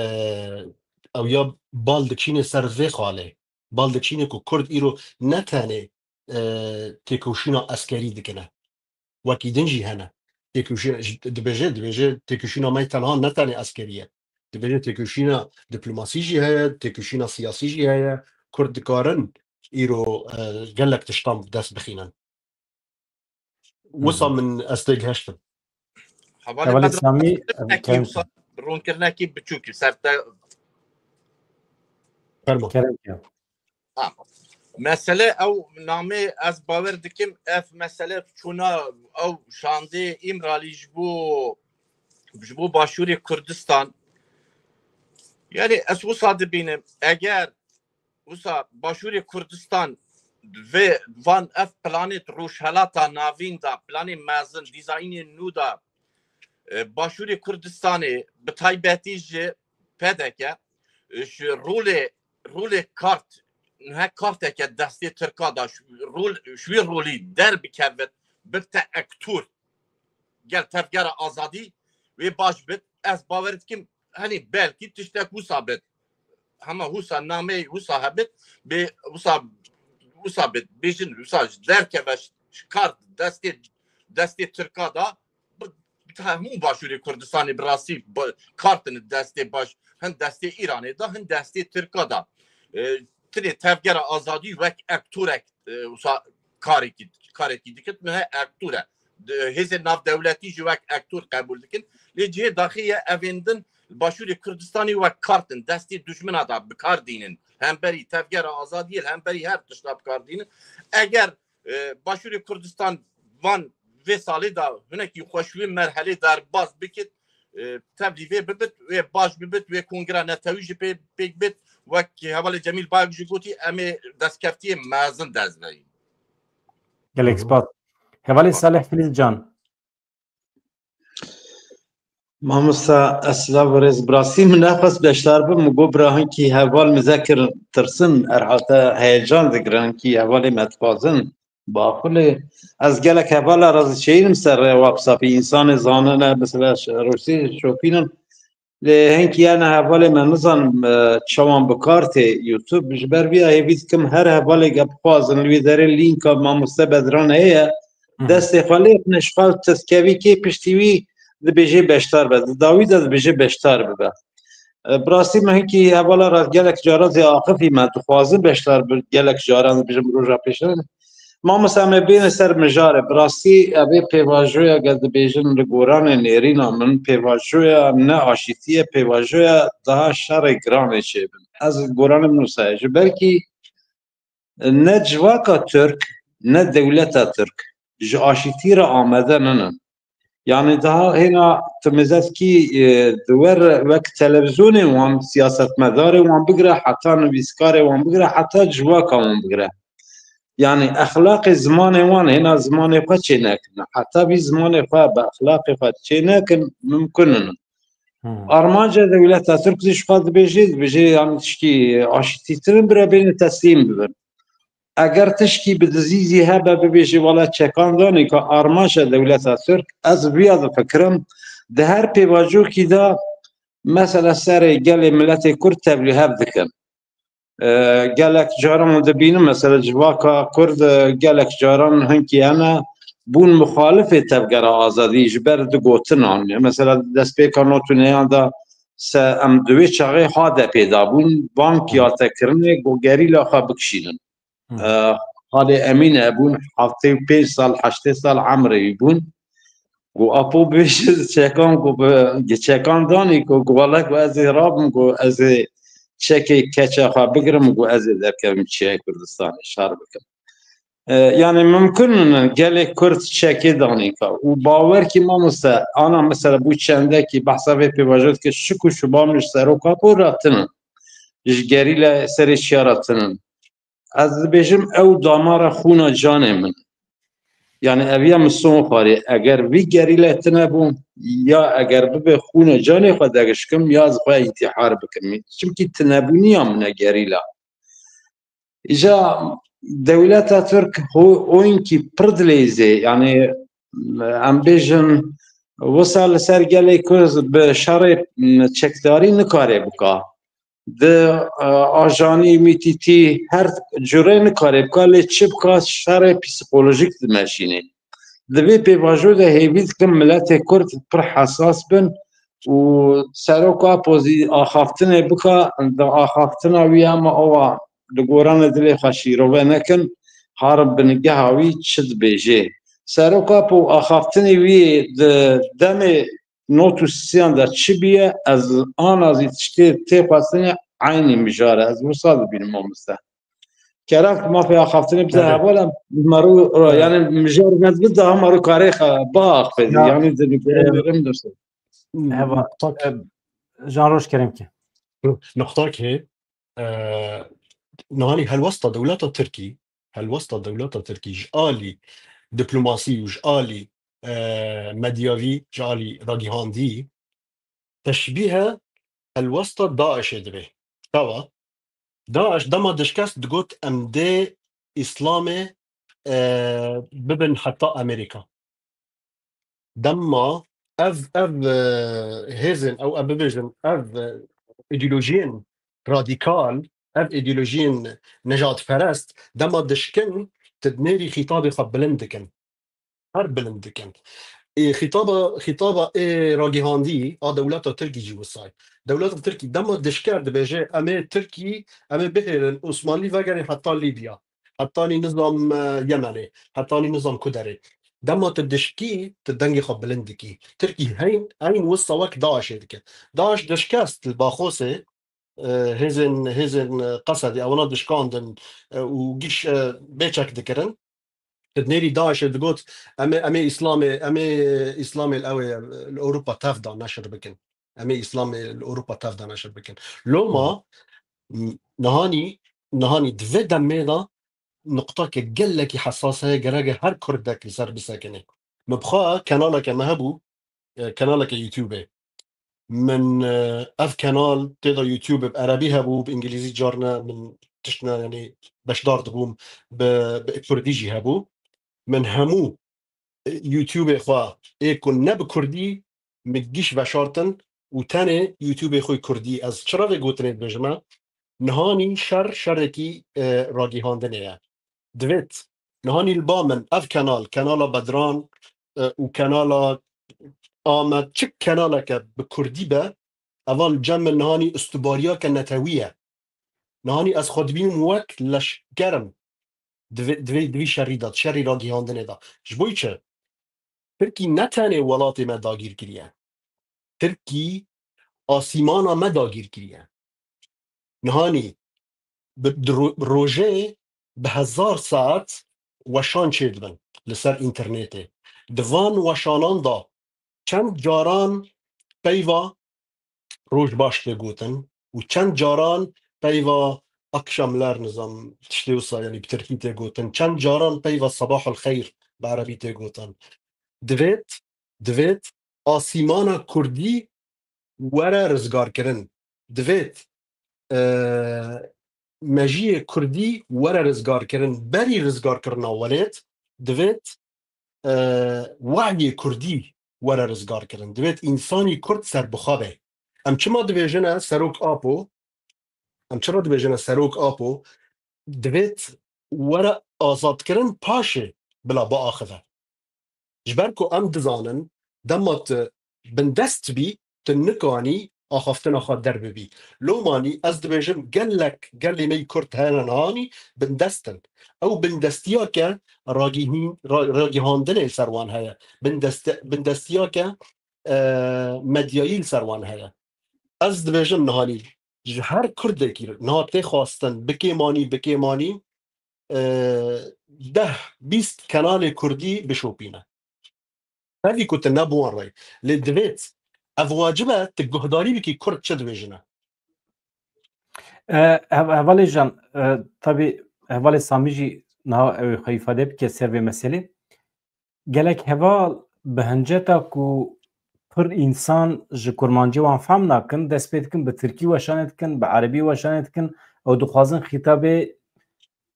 ew ya bal dikişîne ser vê xalê. Bal dikişîne ku kurd îro ne tenê, e, têkoşîna eskerî dikine. Wekî din jî hene. Têkoşîna, dibêje, dibêje têkoşîna me tenha ne tenê eskerî ye. Dibêje têkoşîna diplomasî jî heye, têkoşîna siyasî jî heye. Kurd dikarin îro, e, gelek tiştan dest bixînin. Wisa min ez têgihiştim. Hevalê Samî, Kerem wisa ronkirinekî biçûk ser te. Fermo. Kerem ya. Ha. Mesele ew namê ez bawer dikim, ev mesele çûna ew şandê Îmralî ji bo, ji bo Başûrê Kurdistan. Yani ez wisa dibînim, eger wisa Başûrê Kurdistan vê van ev planê di Rojhelata Navîn de, planê mezin, dîzayînê nû de, e, Başûrê Kurdistanê, bi taybetî ji P D K, e, ji rolê, rolê kart, niha karteke destê Tirka da, ji rol, ji wî rolî derbikevit, bibte ektor gel Tevgera Azadî, wê baş bit. Ez bawer dikim, henî belkî tiştek wisa bit. Hema wisa nameyê wisa hebit, bê wisa, wisa bit, bêjin wisa ji derkeve, ji kar destê, destê Tirka da, bi, bi hemû Başûrê Kurdistanê bi rastî ba-, kartin destê baş, hin destê Îranê da, hin destê Tirka da. E, tinê Tevgera Azadî wek ektorek, e, wisa karekî, karekî dikit, niha ektor e. Di-, hêzên navdewletî jî wek ektor qebûl dikin. Lê cihê daxê ye evên din li Başûrê Kurdistanê wek kartin destê dijmina da bi kar dînin. Hemberî Tevgera Azadiyê, hemberî her tişta bi kar dînin. Eger, e, Başûrê Kurdistan van vê salê de hinekî xwe ji wê merhelê derbas bikit, e, tevlî vê bibit, wê baş bibit, wê kongra netewî jî pê, pêk bit, wek hevalê Cemîl Bayek jî gotî, em ê destkeftiyê mezin dest bixin. Gelek spas. Hevalê Salih Filîzcan. Mamosta, ez silav û rêz. Bi rastî min nexwest beşdar bim. Min got bira hinkî heval min zekir tirsin, herhalde heyecan digirin, hinkî hevalê me dixwazin. Baqulê, ez gelek hevala re zî çêyînim ser rê WhatsAppî. Însanê zanine, mesela, ş-, rûsî şopînin. Lê hinkî yene hevalê me nizanim, e, çawan bi kar tê YouTube. Ji ber vîya hêvî dikim her hevalê ge bixwazin li wî derê lînka mamoste Bedran heye. Hı hı. Destê xwe lê xine ji xwe teskevî kê piştî wî dibêjê beşdar be. Di dawî de dibêjê beşdar bibe. E, bi rastî me hinkî hevala re gelek caran zî axifî me dixwazin beşdar bi gelek caran dibêjim roja pêşirin. Mamoste, em ê bêne ser mijarê. Bi rastî ev ê pêvajoya ge dibêjin li goranê nêrîna min, pêvajoya ne aşîtî ye, pêvajoya daha şerê giranê çêbin. Ez goranê min wisa ye. Ji ber kî ne civaka Tirk, ne dewleta Tirk ji aşîtî re amade ninin. Yani daha hêna tu mêze dikî, e, di wer wek televîzyonê wan, siyasetmedarê wan bigire, heta nivîskarê wan bigire, heta civaka wan bigire. Yani exlaqê zimanê wan hêna zimanê xwe çê nekin. Heta vî zimanê xwe bi exlaqê xwe çê nekin, mimkun in. Hmm. Armanca dewleta Tirk zî ji xwe dibêje, dibêje, yani tişkî aşîtîtir in, bira bêne teslîm bibin. Eger tişkî bi dizî zî hebe, bibêje wala çekan danê ka armanca dewleta Tirk, ez viya difikirim, di her pêvacokî de mesela serê gelê miletê Kurd tevlî hev dikin. E, gelek caran dibînim, mesela civaka Kurd, e, gelek caran hinkî hene bûn muxalifê tevgera azadî ji ber di gotinan. Mesela destpêka notûneyan de se em di wê çaxê H D P de bûn, bang ya te kirinê ku gerîla xwe bikişînin. Hı. E, Halê Emîn hebûn, heftê û pênc sal, heştê sal emrê wî bûn. Got, "Apo bêje çekan," got, "bi çekan danî," got, got, "Wele," got, "ez ê rabim," got, "ez ê çekê keça xwe bigirim," got, "ez ê derkevim çiyayê Kurdistanê şer bikim." E, yani mimkun in gelê Kurd çekê danî ka. Û bawer kî mamoste, ana mesela bû çendekî behsa vê pêvajo dike, şik û şuba min ji seroka bo re tinin. Ji gerîla serê çiya re tinin. Ez dibêjim ew damara xûna canê min. Yani ev ya min son xwarê. Eger vî gerîle tine bû, ya eger bibe xûne canê xwe degişkim, ya ez xwe întîhar bikim. Çimkî tinebûniya min e gerîla. Îja dewleta Tirk ho-, oynkî pir dileyzê, yani em bêjin wisa li ser gelê Kurd bi şerê, m, çekdarî nikare bika. Di, e, ajanî, mîtîtî her curê nikare bika, lê çi bika şerê psîkolojîk dimeşînê. Di vê pêvajo de hêvî dikim miletê Kurd pir hesas bin û Serok Apo zî axaftinê bika, di axaftina wî hema awa li gorana dilê xwe şîrove nekin, herin bingeha wî çi dibêjê. Serok Apo axaftinê wî di demê not û sisiyan de çi bîye, ez ana zî tiştê tê xwestinê eynî mijar e. Ez wisa dibînim mamoste. Kerem, tu mafê axaftinê bize heval em, me rû, yani mijar vez bida, me rû karê xwe biaxivê. Ya. Yani di, di, di, Heva, e, Jan Roj kerem ki. Nuqtakê, e, nihanî helwesta dewleta Tirkî, helwesta dewleta Tirkî ji alî diplomasî û ji alî, e, medyavî, ji alî ragihandî teşbîhe helwesta DAIŞê dibe. Çawa? DAIŞ dema dişkest digot, "Em dê Îslamê, e, bibin heta Amerîka." Dema ev, ev, e, hêzên, ew, em bibêjin, ev, e, îdeolojiyên radîkal, ev îdeolojiyên nejadperest, dema dişkin, tu dinêrî xîtabê xwe bilind dikin. Her bilind dikin. Ê, xîtaba, xîtaba ê ragihandî a dewleta Tirkî jî wisa ye. Dewleta Tirkî dema dişker dibêje, "Em ê Tirkî, em ê bihêlin, Osmanlî vegerê heta Lîbya, hetanî nizam, e, Yemenê, hetanî nizam kuderê." Dema tu dişkî, tu dengê xwe bilind dikî. Tirkî heyn, eyn wisa wek DAIŞê dike. DAIŞ dişkest li Baxosê, e, hêzên, hêzên, e, Qesedê, ewana dişkandin, e, û giş, e, bê çek dikirin. Di nêrî DAIŞê digot, "Em ê, em ê Îslamê, em ê Îslamê li ew ê, li Ewropa tev de neşir bikin. Em ê Îslamê li Ewropa tev de neşir bikin." Loma, m-, nihanî, nihanî di vê demê de nuqtake gelekî hesas heye, gerek e her Kurdek li ser bisekine. Min bi xwe kenaleke me hebû, e, kenaleke YouTube. Min, e, ev kenal tê de YouTube bi erebî hebû, bi îngilîzî carne min tiştine, yanî beşdar dibûm, bi, bi kurdî jî hebû. Min hemû, e, YouTube xwe ê ku ne bi kurdî min giş veşartin û tenê YouTube xwe kurdî. Ez çira vê gotinê dibêjime? Nihanî şer, şerekî, e, ragihandinê ye. Divêt, nihanî li ba min ev kenal, kenala Bedran, e, û kenala Amed, çi kenaleke bi kurdî be, evan cem min nihanî ustubariyake netewî ye. Nihanî ez xwe dibînim wek leşker im. Divê, divê, divî şerî de, şerî ragihandinê de. Ji bo çi? Tirkî ne tenê welatê me dagîr kiriye. Tirkî asîmana me dagîr kiriye. Nihanî bi, di ro-, rojê bi hezar saet weşan çêdibin li ser înternetê. Di van weşanan de çend caran peyva roj baş tê gotin û çend caran peyva akşamlar, nizam, tiştê wisa, yanî bi tirkî tê gotin, çend caran peyva sabahul xeyr bi erebî tê gotin. Divêt, divêt asîmana kurdî were rizgarkirin. Divêt, e, mejiyê kurdî were rizgarkirin. Berî rizgarkirina welêt, divêt, e, wehyê kurdî were rizgarkirin. Divêt însanî kurd serbixwe be. Em çima dibêjine Serok Apo? Em çira dibêjine Serok Apo? Divêt were azadkirin, paşê bila biaxive. Ji ber ku em dizanin, dema tu bindest bî, tu nikanî axaftina xwe derbibî. Lomanî ez dibêjim, gelek, gelê me yî Kurd hene nihanî bindest in. Ew bindestiyake ragihîn-, ra-, ragihandinê li ser wan heye. Bindeste-, bindestiyake, e, medyayî li ser wan heye. Ez dibêjim nihanî ji her Kurdekî niha tê xwestin bi kêmanî, bi kêmanî, e, deh bîst kenalê kurdî bişopîne. Tevî ku tu ne bi wan re yî. Lê divêt ev wacib e, tu guhdarî bikî Kurd çi dibêjine. E, hev-, hevalê Jan, e, tabî hevalê Samî jî niha ew ê xwe îfade bike ser vê meselê. Gelek heval bi hinceta ku pir însan ji kurmancî wan fehm nakin, dest pê dikin bi tirkî weşanê dikin, bi erebî weşanê dikin, ew dixwazin xîtabê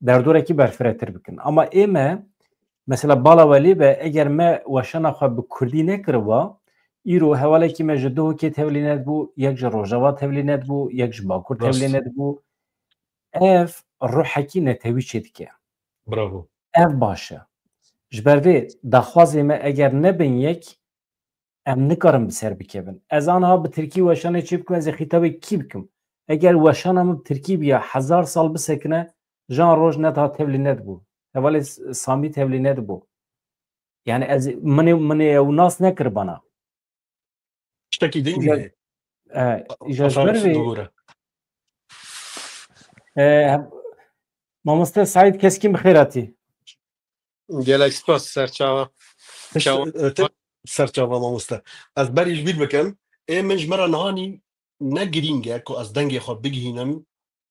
derdorekî berfiretir bikin. Ama ê me, mesela bala welî be, eger me weşana xwe bi kurdî nekiriba, îro hevalekî me ji Duhokê tevlî nedibû, yek ji Rojava tevlî nedibû, yek ji Bakur Rast. tevlî nedibû. Ev ruhekî netewî çêdike. Bravo. Ev baş e. Ji ber vê daxwazê me eger nebin yek, em nikarin bi ser bikevin. Ez aniha bi tirkî weşanê çê bikim, ez ê xîtabê kî bikim? Eger weşana min bi tirkî biya, hezar sal bisekine, Jean Roj nediha tevlî nedibû. Hevalê S-, Samî tevlî nedibû. Yani ez, min ê, min ê ew nas nekiribana. Tiştekî din Îja, heye. e, îja ji ber vê, bigore. E, hem, Mamoste Saîd Keskîn bi xêr hatî. Gelek spas, serçawa. Çawa? Tişt-, e, te-, serçawa mamoste. Ez berî ji bîr bikim. Ê min ji me re nihanî ne girîng e ku ez dengê xwe bigihînim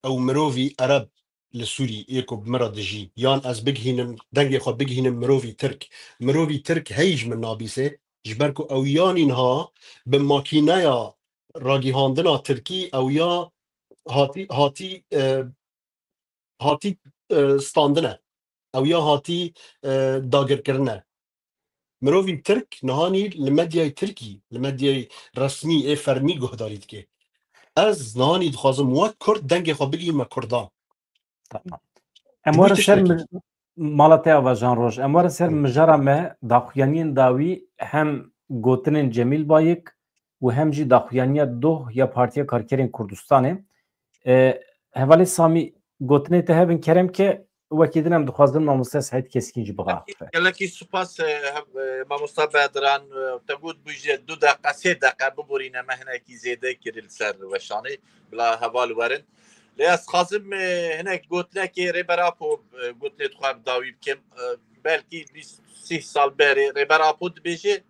ew mirovî Ereb li Sûrî ê ku bi min re dijî, yan ez bigihînim, dengê xwe bigihînim mirovî Tirk. Mirovî Tirk heyî ji min nabîsê, ji ber ku ew yanî niha bi makîneya ragihandina Tirkî ew ya hatî, hatî, e, hatî, e, standine. Ew ya hatî, e, dagirkirine. Mirovî Tirk nihanî li medyayê Tirkî, li medyayê resmî ê fermî guhdarî dike. Ez nihanî dixwazim wek Kurd dengê xwe bigihîme Kurdan. Tamam. Em Ji bo werin ser tiştekî. mi-, mala te ava Jean Roj. Em werin ser Hı. mijara me daxuyaniyên dawî hem gotinên Cemîl Bayik û hem jî daxuyaniya doh ya Partiya Karkerên Kurdistanê. E, hevalê Samî, gotinê te hebin kerem ke, wekî din em dixwazin mamoste Seîd Keskîn jî bixe. Gelekî spas, e, hev-, e, mamosta Bedran, e, te got bû jê du deqe, sê deqe biborîne me hinekî zêde kir li ser weşanê, bila heval werin. Lê ez xwazim, e, hinek gotinekê Rêber Apo, e, gotinê xwe bi dawî bikim. E, belkî bîst sî sal berê Rêber Apo dibêje,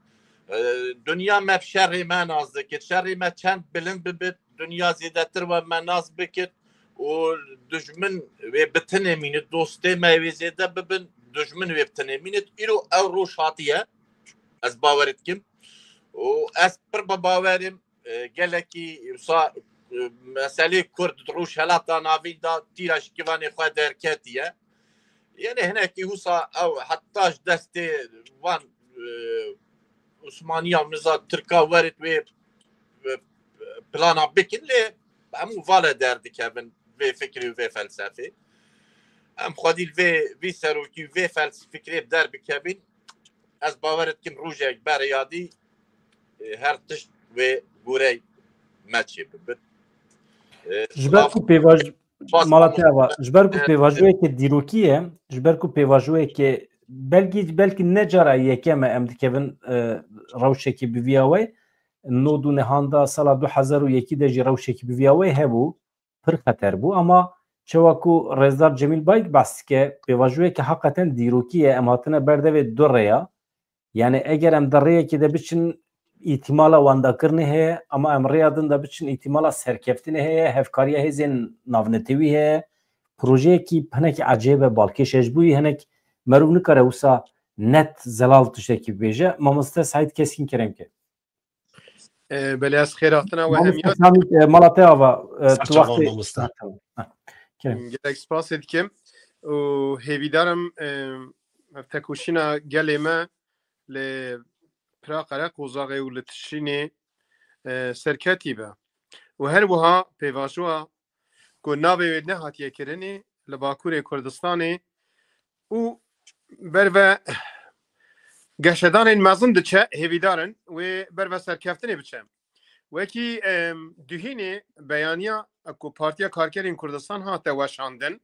e, dinya me bi şerê me nas dikir. Şerê me çend bilind bibit, dinya zêdetir we me nas bikit û dijmin wê bi tinê mînit, dostê me wê zêde bibin, dijmin wê bi tinê mînit. Îro ew roj hatiye, ez bawer dikim. Û ez pir bi bawer im, e, gelekî wisa, e, meselê Kurd di Rojhelata Navîn de tîra ji kivanê xwe derketiye. Yanî hinekî wisa ew heta ji destê van, e, Osmaniya û niza Tirka werit wê, e, plana bikin, lê hemû vale derdikevin vê fikrê û vê felsefê. Em xwedî li vê, vî serokî û vê fels-, fikrê derdikevin. Ez bawer dikim rojek berê yadî, e, her tişt wê gorey me çê bibit. E, Ji ber ku pêvaj-, mala te ava, ji ber ku pêvajoyeke dîrokî ye, ji ber ku pêvajoyeke belkî, belkî ne cara yekem e em dikevin, e, rewşekî bi vîya we, nod û nehanda sala du hezar û yekî de jî rewşekî bi vîya we hebû, pir xeter bû. Ama çawa ku Rêzdar Cemîl Bayik behs dike, pêvajoyeke heqeten dîrokî ye, em hatine ber devê du rêya. Yani eger em di rêyekê de biçin, îtîmala wendakirinê heye, ama em rêya din de biçin, îtîmala serkeftinê heye, hevkariya hêzên navnetewî heye, projeyekî hinekî ecêb e, balkêş e, ji bo yî hinek merov nikare wisa net zelal tiştekî bibêje. Mamoste Seîd Keskîn kerem ke. E, belê ez xêr hatina we hemiya. Mamoste Samî, e, mala te ava, e, tu Serçava wextê mamoste. Heh, kerem. Gelek spasê dikim û hêvîdar im, e, ev tekoşîna gelê me li Pira Qereqozaxê û li Tişrînê, e, serketî be. Û her wiha pêvajoya ku navê wê nehatiye kirinê li Bakurê Kurdistanê û berve geşedanên mezin diçe, hêvîdar in wê berve serkeftinê biçe. Wekî, em, duhînê beyaniya ku Partiya Karkerên Kurdistan hate weşandin,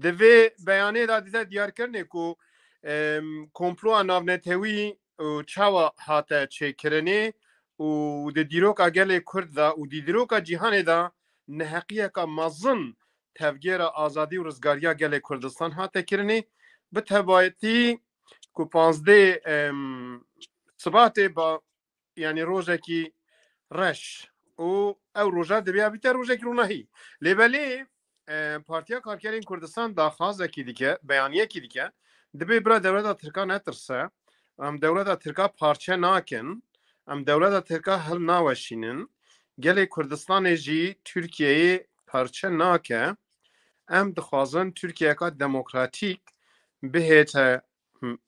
di vê beyanê de dide diyarkirinê ku, em, komploya navnetewî û çawa hate çêkirinê û di dîroka gelê Kurd de û di dîroka cîhanê de neheqiyeka mezin tevgera azadî û rizgariya gelê Kurdistan hate kirinê. Bi tebayetî ku panzdeh, em, Sibatê ba, yanî rojekî reş û ew roja dibiya bîte rojekî ronahî. Lê belê, e, Partiya Karkerên Kurdistan daxwazekî dike, beyaniyekî dike, dibê bira dewleta Tirka netirse, Em dewleta Tirka parçe nakin. Em dewleta Tirka hilnaweşînin. Gelê Kurdistanê jî Tirkiyeyê parçe nake. Em dixwazin Tirkiyeyeka demokratîk bihête, hı,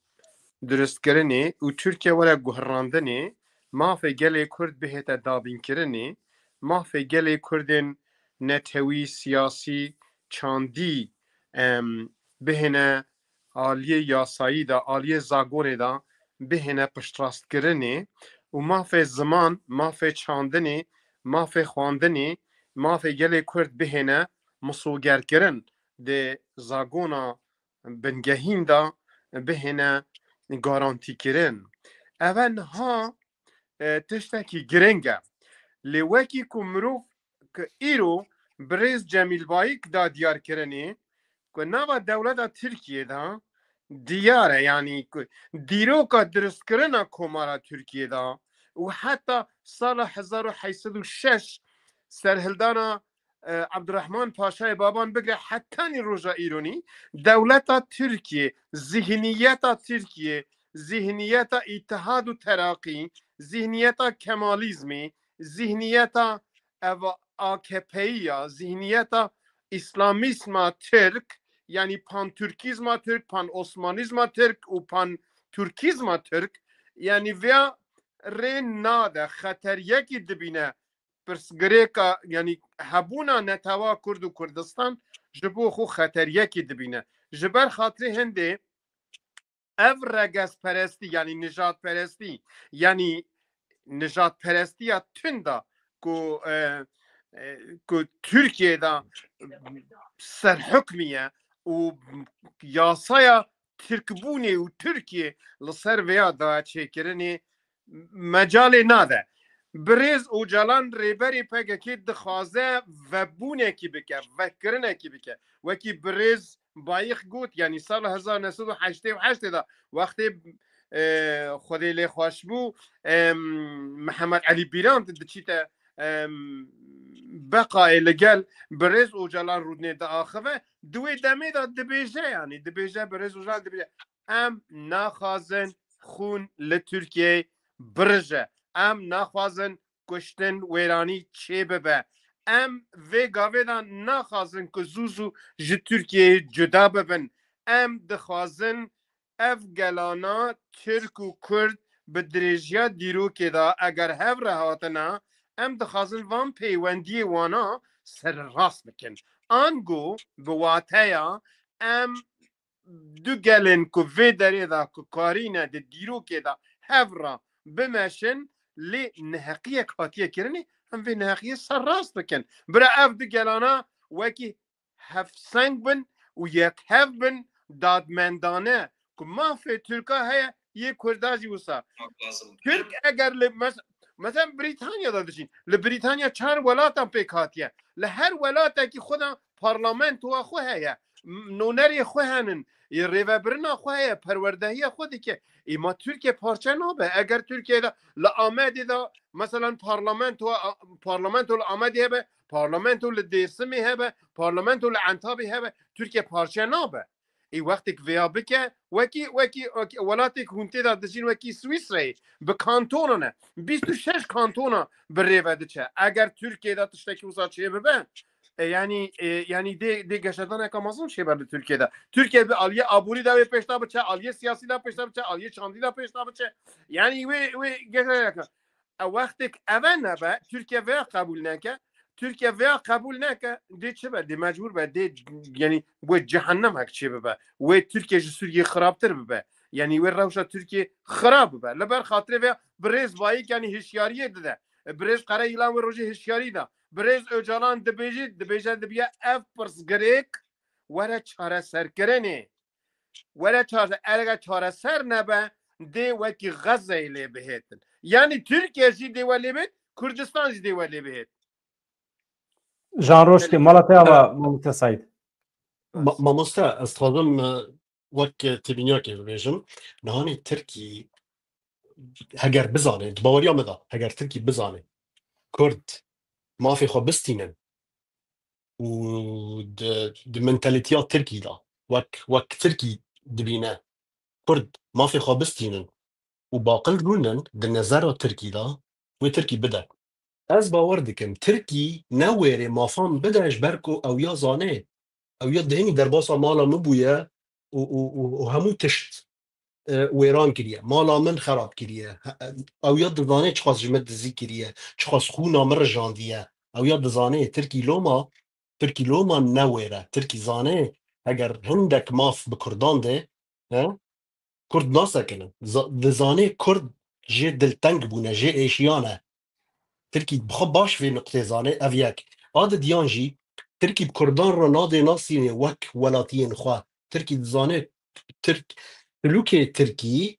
durustkirinê û Tirkiye were guherandinê, mafê gelê Kurd bihête dabînkirinê, mafê gelê Kurdên netewî, siyasî, çandî, em, bihêne aliyê yasayî de, aliyê zagonê de bihêne piştrastkirinê û mafê ziman, mafê çandinê, mafê xwendinê, mafê gelê Kurd bihêne misogerkirin, di zagona bingehîn de bihêne garantîkirin. Eve niha, e, tiştekî giring e. Lê wekî ku mirov, ku îro birêz Cemîl Bayik da diyarkirinê, ku nava dewleta Tirkiyê de diyar e, yanî ku dîroka durustkirina Komara Tirkiyê de û heta sala hezar û heşt sed û şeş serhildana, e, Abdurrahman Paşayê Baban bigre hetanî roja îronî, dewleta Tirkiyê, zihniyeta Tirkiyê, zihniyeta Îtihad û Teraqî, zihniyeta Kemalîzmî, zihniyeta ev AKP'yî ya, zihniyeta Îslamîzma Tirk, yanî panturkîzma Tirk, pan-Osmanîzma Tirk û panturkîzma Tirk, yanî vêya rê nade, xeteriyekî dibîne pirsgirêka, yanî hebûna netewa Kurd û Kurdistan ji bo xwe xeteriyekî dibîne. Ji ber xatirê hindê ev regezperestî, yanî nijadperestî, yanî nijadperestiya tunda ku, e, e, ku Tirkiyê de serhukmî ye û yasaya Tirkbûnê û Tirkiyê li ser vêya daye çêkirinê mecalê nade. Birêz Ocalan rêberê PKK dixwaze vebûnekî bike, vekirinekî bike. Wekî birêz Bayix got, yanî sala hezar neh sed û heştê û heştê de wextê, e, Xwedê lê xweş bû, e, Mihemed Elî Bîran diçîte, e, Beqayê li gel birêz Ocalan rûdinê diaxive, di wê demê de dibêje, yanî dibêje birêz Ocalan dibêje, em naxwazin xûn li Tirkiyeyê birije. Em naxwazin kuştin, wêranî çêbibe. Em vê gavê de naxwazin ku zû zû ji Tirkiyeyê cuda bibin. Em dixwazin ev gelana Tirk û Kurd bi dirêjiya dîrokê de eger hev re hatine, em dixwazin van peywendiyê wana sererast bikin. Ango bi wateya em du gelên ku vê derê de ku karîne di dîrokê de hev re bimeşin, lê neheqiyek hatiye kirinê, em vê neheqiyê serrast bikin. Bira ev du gelana wekî hevseng bin û yekhev bin dadmendane ku mafê Tirka heye, yê Kurda jî wisa. Tirk eger li mes-, mesela Brîtanya de dijîn. Li Brîtanya çar welatan pêk hatiye. Li her welatekî xwe de parlamentoya xwe heye. M-, nûnerê xwe henin. Ê rêvebirina xwe heye. Perwerdehiya xwe dike. Ê ma Tirkiye parçe nabe. Eger Tirkiye de li Amedê de mesela parlamento, parlamento li Amedê hebe, parlamento li Dêrsimê hebe, parlamento li Entabê hebe, Tirkiye parçe nabe. Ê wextek vêya bike, wekî, wekî, wekî welatêk hûn tê de dijîn wekî Swîsreyê, bi kantonan e. Bîst û şeş kantona bi rê ve diçe. Eger Tirkiye de tiştekî wisa çê bibe, e, yanî, e, yanî dê, dê geşedaneka mezin çê ber li Tirkiye de. Tirkiye bi aliyê aborî de wê pêş de biçe, aliyê siyasî de pêş de biçe, aliyê çandî de pêş de biçe. Yanî wê, wê geşedaneka. E, wextek eve nebe, Tirkiye veya qebûl neke, Tirkiye veya qebûl neke, dê çi be? Dê mecbûr be, dê, yanî wê cehennemek çê bibe. Wê Tirkiye ji Sûriyê xirabtir bibe. Yanî wê rewşa Tirkiye xirab bibe. Li ber xatirê vê birêz Bayik yanî hişyariyê dide. Birêz Qere Yilan wê rojê hişyarî da. Birêz Ocalan dibêjî, dibêje dibiye ev pirsgirêk were çareserkirinê. Were çare-, erege çareser nebe, dê wekî Xezeyê lê bihêtin. Yanî Tirkiye jî dê we lê bihêt, Kurdistan jî dê we lê bihêt. Jan Roştê, mala te ava, mamoste Saîd. Ma-, mamoste, ez dixwazim, e, wek têbîniyakê bibêjim. Nihanî Tirkî heger bizane, di baweriya min de, heger Tirkî bizane, Kurd mafê xwe bistînin û di, di mentalîtiya Tirkî de, wek, wek Tirkî dibîne, Kurd mafê xwe bistînin, û baqil rûnin di nezera Tirkî de, wê Tirkî bide. Ez bawer dikim, Tirkî newêrê mafan bide ji ber ku ew ya zanê. Ew ya dihênî derbasa mala min bûye û, û, û, û hemû tişt, e, wêran kiriye. Mala min xerab kiriye. He, ew ya dizanê çiqas ji min dizî kiriye, çiqas xûna min rijandiye. Ew ya dizanê Tirkî loma, Tirkî loma newêre. Tirkî zanê eger hindek maf bi Kurdan de, he, Kurd nasekinin. Za-, dizanê Kurd jê dilteng bûne, jê êşiyane. Tirkî bi xwe baş vê nuqtê zanê, ev yek. A di diyan jî, Tirkî bi Kurdan re nadê nasînê wek welatiyên xwe. Tirkî dizanê Tirk, Tilûkê Tirkî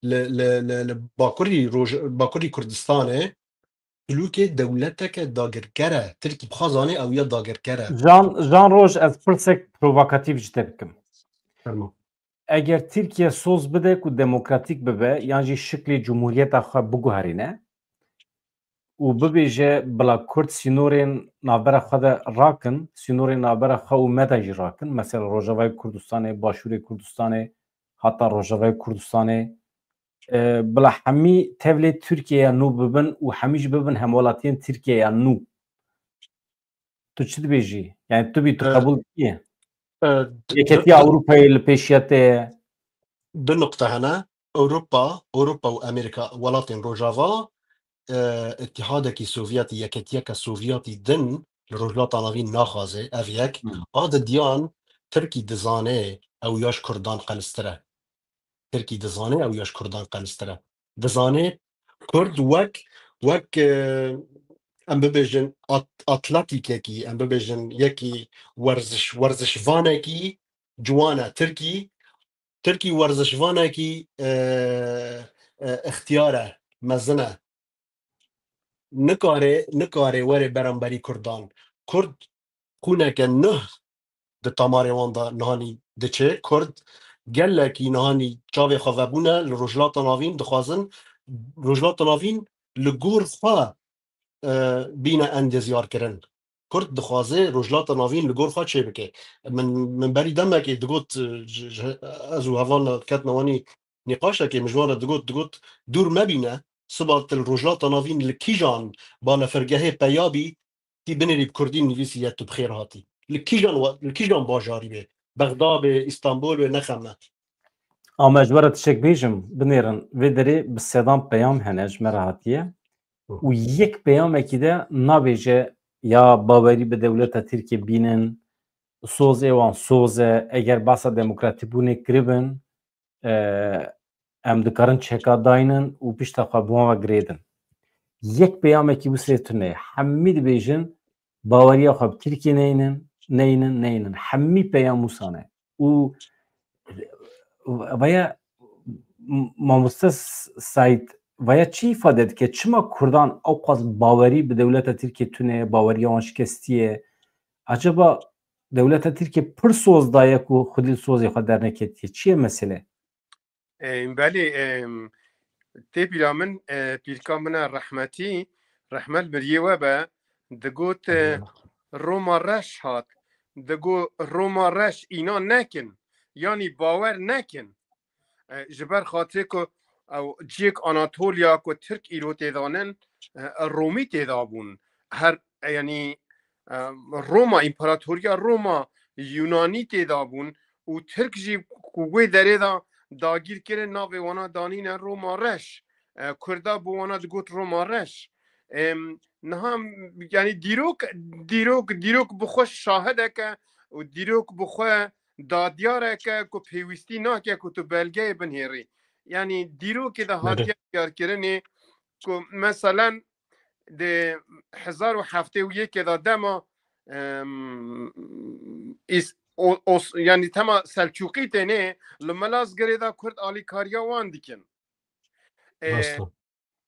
li, li, li, li Bakurî Roj-, Bakurî Kurdistanê, Tilûkê dewleteke dagirker e. Tirkî bi xwe zanê ew ya dagirker e. Jan, Jan Roj, ez pirsek provokatîf ji te bikim. Fermo. Eger Tirkiye soz bide ku demokratîk bibe, yan jî şiklê cumhuriyeta xwe biguherîne û bibêje, bila Kurd sînorên navbera xwe de rakin, sînorên navbera xwe û me de jî rakin, mesela Rojavayê Kurdistanê, Başûrê Kurdistanê, hata Rojavayê Kurdistanê, e, bila hemî tevlê Tirkiyeya nû bibin û hemî jî bibin hemwelatiyên Tirkiyeya nû. Tu çi dibêjî? Yani tu bî, tu E, qebûl dikî? E, d-, Yeketiya d-, Ewropayê li pêşiya te ye? Du nuqte hene. Ewropa, Ewropa û Amerîka, welatên Rojava, e, Îtihadekî Sovyetî, Yeketiyeke Sovyetî din li Rojhilata Navîn naxwaze, ev yek. Hmm. A di diyan Tirkî dizane ew ya ji Kurdan qelistir e. Tirkî dizane ew ya ji Kurdan qelistir e. Dizane Kurd wek, wek, e, em bibêjin at-, atletîkekî, em bibêjin yekî werziş, werzişvanekî ciwan e. Tirkî, Tirkî werzişvanekî, e, e, ixtiyar e, mezin e. Nikare, nikare were beramberî Kurdan. Kurd xûneke nuh di tamarê wan de nihanî diçe. Kurd gelekî nihanî çavê xwe vebûne li Rojhilata Navîn, dixwazin Rojhilata Navîn li gor xwe, e, bîne endêzyarkirin. Kurd dixwaze Rojhilata Navîn li gor xwe çêbike. Min, min berî demekê digot, e, ji, ji, ez û heval ketina wanî nîqaşekê, min ji wan re digot, digot, dûr mebîne, siba tu li Rojhilata Navîn li kîjan balefirgehê peya bî, tî binêrî bi kurdî nivîsî ye tu bi xêr hatî. Li kîjan wa-, li kîjan bajarî be? Bexda be, Îstanbul be, ne xem e. Ama ez ji we re tiştek bêjim, binêrin, vê derê bi sedan peyam hene ji me re hatiye. Hı. Û yek peyamekî de nabêje ya bawerî bi dewleta Tirkiye bînin, soz ê wan soz e, eger basa demokratîbûnê kiribin, e, em dikarin çeka daynin û pişta xwe bi wan ve girêdin. Yek peyamekî wisa tune ye. Hemî dibêjin baweriya xwe bi Tirkiyê neynin, neynin, neynin. Hemî peyam wisa ne. Û vaya, mamoste Saîd, vaya çi îfade dike? Çima Kurdan ewqas bawerî bi dewleta Tirkiyê tune ye, baweriya wan şikestî ye? Acaba dewleta Tirkiyê pir soz daye ku xwedî li sozê xwe derneketiye? Çi ye mesele? Em, belê, em, tê bîra min, e, pîrka min e rehmetî, rehmet miriyê we be, digot, e, Roma reş hat. Digot, Roma reş înan nekin. Yanî bawer nekin. E, ji ber xatirê ku ew ciyek Anatoliya ku Tirk îro tê danin, e, Romî tê dabûn. Her, e, yanî, e, Roma, împaratoriya Roma Yunanî tê dabûn û Tirk jî ku wê derê de dagîr kirin, navê wana danîne Roma reş. E, Kurda bi wana digot Roma reş. Em, niha, yanî dîrok, dîrok, dîrok bi xwe şahideke û dîrok bi xwe dadiyareke ku pêwîstî nake ku tu belgeyê binêrî. Yanî dîrokê de Belê. hatiye diyarkirinê ku meselen di hezar û heftê û yekê de dema, em, îs-, o-, os-, yanî tema Selçûqî tênê li Milazgirê de Kurd alîkariya wan dikin. E, Rast e.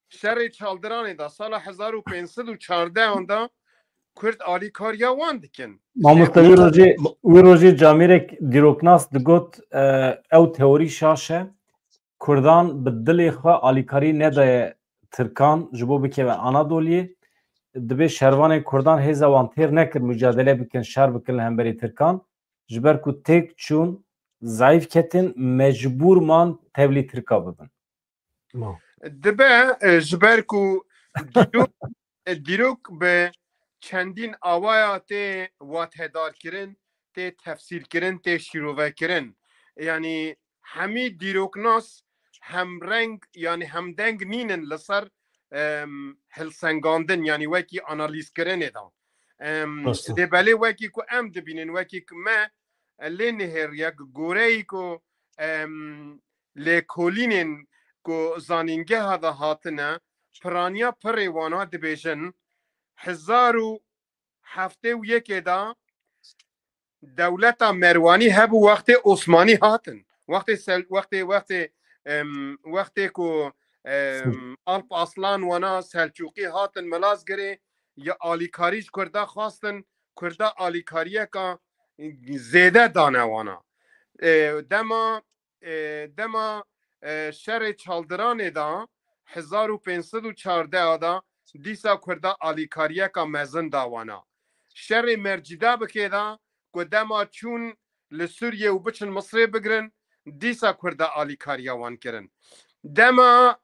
Şerê Çaldiranê de sala hezar û pênc sed û çardeh de Kurd alîkariya wan dikin. Mamoste, wî Muhtar, rojê, mu- wî rojê camêrek dîroknas digot, e, ew teorî şaş e. Kurdan bi dilê xwe alîkarî nedaye Tirkan ji bo bikeve Anadoliyê. Divê şervanên Kurdan hêza wan têr nekir, mucadele bikin, şer bikin li hemberî Tirkan. Ji ber ku têk çûn, zayîf ketin, mecbûr man tevlî Tirka bibin. Dibe e, ji ber ku dîrok, e, dîrok bi çendîn awaya tê watedarkirin, tê tefsîrkirin, tê şîrovekirin. Yanî hemî dîroknas hemreng, yanî hemdeng nînin li ser em, hilsengandin, yanî wekî analîzkirinê de. Em, Rast e. Lê belê wekî ku em dibînin, wekî ku me e, lê nihêriye, goreyî ku em, lêkolînên ku zanîngeha de hatine, piraniya pirê wana dibêjin, hezar û heftê û yekê de dewleta Merwanî hebû, wextê Osmanî hatin. Wextê Sel-, wextê, wextê, em, wextê ku, em, Alp Aslan wana Selçûqî hatin Milazgirê, ya alîkarî ji Kurda xwestin, Kurda alîkariyeka zêde dane wana. E, dema, e, dema, e, şerê Çaldiranê de hezar û pênc sed û çardeh de dîsa Kurda alîkariyeka mezin da wana. Şerê Mercîdabikê de ku dema çûn li Sûriyê û biçin Misirê bigirin, dîsa Kurda alîkariya wan kirin. Dema,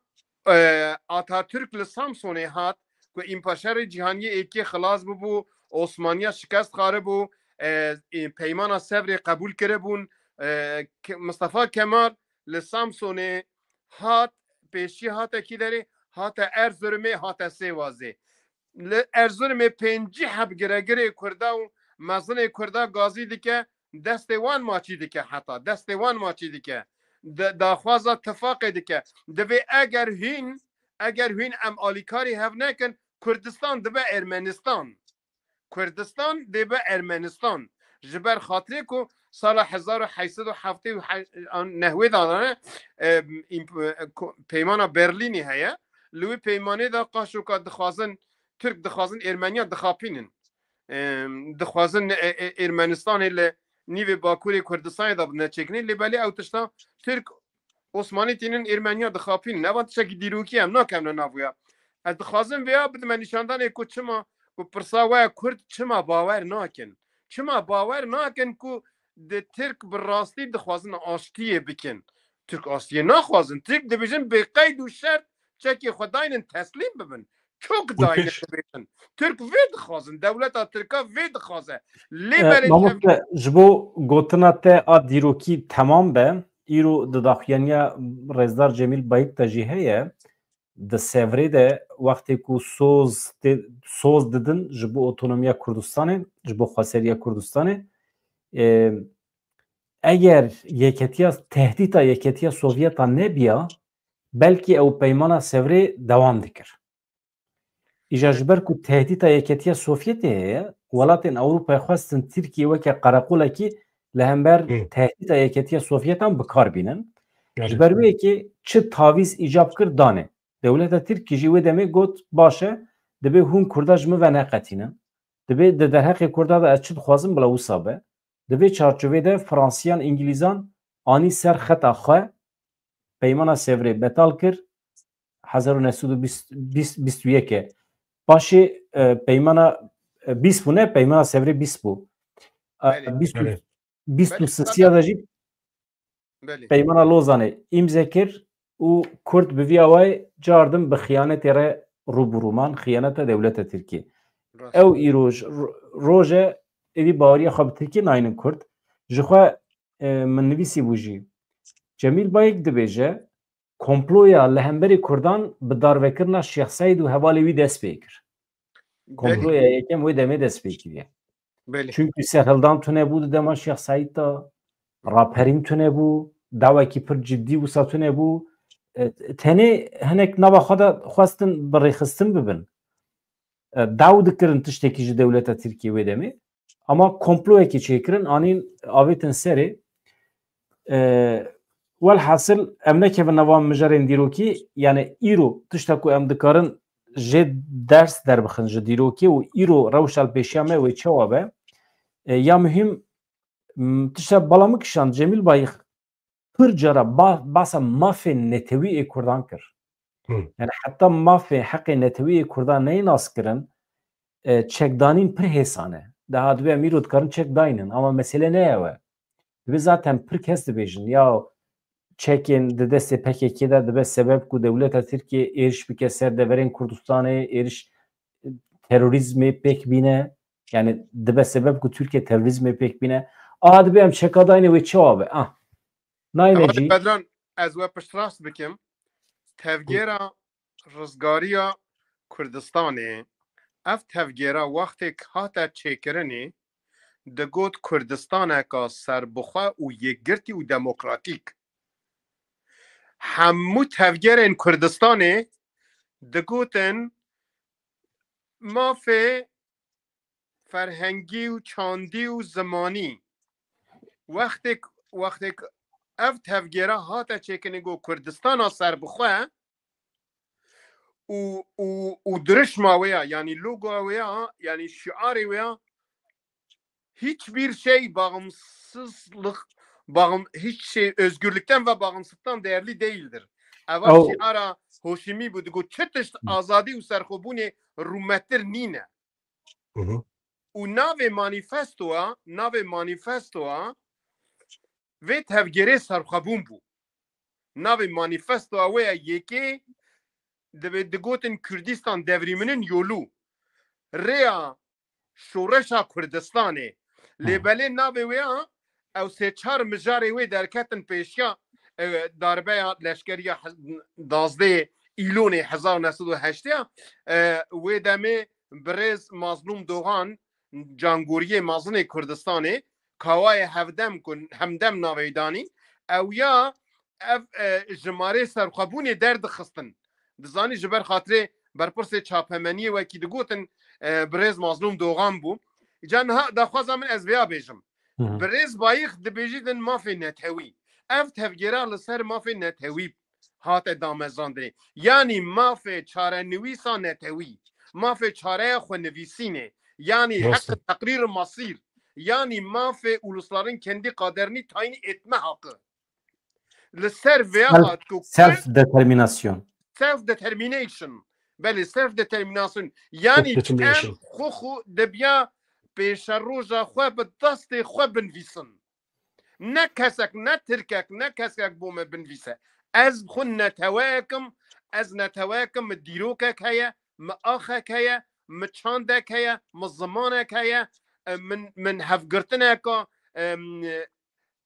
e, Atatürk li Samsonê hat ku Împaşerê Cîhaniyê êkê xilas bibû, Osmaniya şikest xwaribû, e, e, Peymana Sevrê qebûl kiribûn, e, Ke-, Mistefa Kemal li Samsonê hat, pêşî hate kî derê, hate Erzurumê, hate Sêwazê. Li Erzurumê pêncî heb giregirê Kurda û mezinê Kurda gazî dike, destê wan maçî dike, heta destê wan maçî dike. De-, daxwaza tifaqê dike. Divê eger hîn, eger hîn em alîkarî hev nekin, Kurdistan dibe Ermenistan. Kurdistan dê be Ermenistan. Ji ber xatirê ku sala hezar û heyt sed û heftê û nehwê de ne, e, împ-, e, ko-, peymana Berlînê heye. Li wî peymanê de qaşoka dixwazin, Tirk dixwazin Ermeniya dixapînin. E, dixwazin, e, e, Ermenistanê li nîvê Bakurê Kurdistanê de bidine çêkirin. Lê belê ew tişta Tirk Osmanî tînin Ermeniya dixapînin. Evan tiştekî dîrokî em nakevne nav wê ya. Ez dixwazim vêya bidime nîşandanê ku çima, ku pirsa we ye, Kurd çima bawer nakin? Çima bawer nakin ku di Tirk bi rastî dixwazin aştiyê bikin? Tirk aştiyê naxwazin. Tirk dibêjin bê qeyd û şert çekê xwe daynin, teslîm bibin. Çok dayne dibêjin. Tirk vê dixwazin. Dewleta Tirka vê dixwaze. Lê E, belê Mamoste, ji bo gotina te a dîrokî temam be, îro di daxuyaniya Rêzdar Cemîl Bayik de jî heye, di Sevrê de wextê ku soz tê, soz didin ji bo otonomiya Kurdistanê, ji bo xweseriya Kurdistanê, e, eger yeketiya, tehdîta yeketiya Sovyeta nebiya, belkî ew peymana Sevrê dewam dikir. Îja ji ber ku tehdîta yeketiya Sovyetê heye, welatên Ewropayê xwestin Tirkiye weke qereqolekî li hember Hı. tehdîta yeketiya Sovyetan bi kar bînin. Ji Evet. ber wê yekê çi tavîz îcab kir danê. Dewleta Tirkî jî wê demê got, baş e, divê hûn Kurda ji min ve neqetînin. Divê di derheqê Kurda de ez çi dixwazim bila wisa be. Di vê çarçovê de Fransiyan, Îngilîzan anî ser xeta xwe, Peymana Sevrê betal kir, hezar û neh sed û bîst, bîst, bîst û yek e. Paşê, e, peymana, e, bîst bû ne, peymana Sevrê bîst bû. E, Belê. bîst û, Belê. bîst û Belê, sisiya de jî Belê. peymana Lozanê îmze kir û Kurd bi vî awayê cardin bi xiyanetê re rû bi rû man, xiyaneta dewleta Tirkiyê. Rast. Ew îroj, ro-, roj e, êdî baweriya xwe bi Tirkiyê naynin Kurd. Ji xwe, e, min nivîsî bû jî. Cemîl Bayik dibêje, komploya li hemberî Kurdan bi darvekirina Şêx Seîd û hevalê wî dest pê kir. Belê. Komploya yekem wê demê dest pê kiriye. Belê. Çünkü serhildan tune bû di dema Şêx Seîd de, raperîn tune bû, dawekî pir cidî wisa tune bû. E, tenê hinek nava xwe de xwestin bi rêxistin bibin. E, daw dikirin tiştekî ji dewleta Tirkiyê wê demê. Ama komployekê çêkirin, anîn avêtin serê. E, welhasil, em nekevin nava mijarên dîrokî, yani îro tişta ku em dikarin jê ders derbixin ji dîrokê û îro rewşa li pêşiya me wê çawa be. E, ya muhîm, m, tişta bala min kişand, Cemîl Bayik pir cara ba-, basa mafên netewî ê Kurdan kir. Hı. Yani heta mafê heqê netewî ê Kurdan neyê nas kirin, e, çekdanîn pir hêsan e. Daha divê em îro dikarin çek daynin, ama mesele ne ew e. Divê zaten pir kes dibêjin, ya çekên di destê P K K de dibe sebeb ku dewleta Tirkiye êriş bike ser deverên Kurdistanê, êriş terorîzmê pêk bîne. Yani dibe sebeb ku Tirkiye terorîzmê pêk bîne. Aha dibe em çeka dayne wê çawa be? Ah. Nayne Hevalê cî. Bedran, ez we piştrast bikim. Tevgera Rizgariya Kurdistanê, ev tevgera wextêk hate çêkirinê, digot Kurdistaneka serbixwe û yekgirtî û demokratîk. Hemû tevgerên Kurdistanê digotin mafê ferhengî û çandî û zimanî. Wextêk, wextêk ev tevgera hate çêkirinê, got Kurdistana serbixwe û, û, û dirişma wê ya, yanî logoya wê ya, yanî şiarê wê ya, hiçbir şey bağımsızlık, bağım-, hiç şey özgürlükten ve bağımsızlıktan değerli değildir. Eva Ew- şiara Hoşimî bû, digot çi tişt azadî û serxwebûnê rûmettir nîne. Hı hı. Û navê manîfestoya, navê manîfestoya vê tevgerê serxwebûn bû. Navê manîfestoya wê ya yekê dibê digotin Kurdistan Devriminin Yolu. Rêya Şoreşa Kurdistanê. Lê Hı. belê navê wê ya, ew sê çar mijarê wê derketin pêşiya, e, darbeya leşkeriya he-, dazdê Îlonê hezar neh sed û heştê ya, e, wê demê birêz Mazlûm Dogan, cangoriyê mezinê Kurdistanê, kawayê Hevdem ku Hemdem navê wî danî, ew ya ev, e, jimarê serxwebûnê derdixistin. Dizanî ji ber xatirê berpirsê çapemeniyê wekî digotin, e, birêz Mazlûm Dogan bû. Îca niha daxwaza min ez vêya bêjim. Hı hı. Birêz Bayix dibêjîtin mafê netewî. Ev tevgera li ser mafê netewî hate damezrandinê. Yanî mafê çarenivîsa netewî, mafê çareya xwenivîsînê, yanî Rast e. heqê teqrîr masîr, yanî mafê ulusların kendi kaderini tayin etme hakkı. Li ser vêya Self, hat ku self determinasyon. Self determination. Belê, self determinasyon. Yanî Self determination. em xwe xwe dibiya pêşeroja xwe bi destê xwe binivîsin. Ne kesek, ne tirkek, ne kesek bo me binivîse. Ez xwe neteweyek im, ez neteweyek im, min dîrokek heye, min axek heye, min çandek heye, min zimanek heye, e, min, min hevgirtineka, em,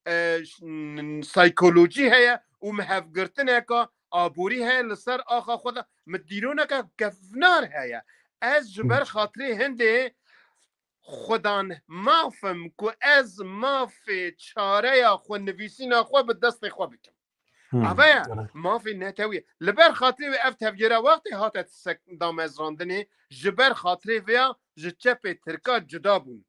e, ş-, n-, saykolojî heye û min hevgirtineka aborî heye li ser axa xwe de. Min dîroneke kevnar heye. Ez ji Hı. ber xatirê hindê Xudan maf im ku ez mafê çareya xwe, nivîsîna xwe bi destê xwe bikim. Hı. Ava ye, Evet. mafê netewî. Li ber xatirê wê ev tevgera wextê hate sek-, damezrandinê, ji ber xatirê vêya ji çepê tirka cuda bûn.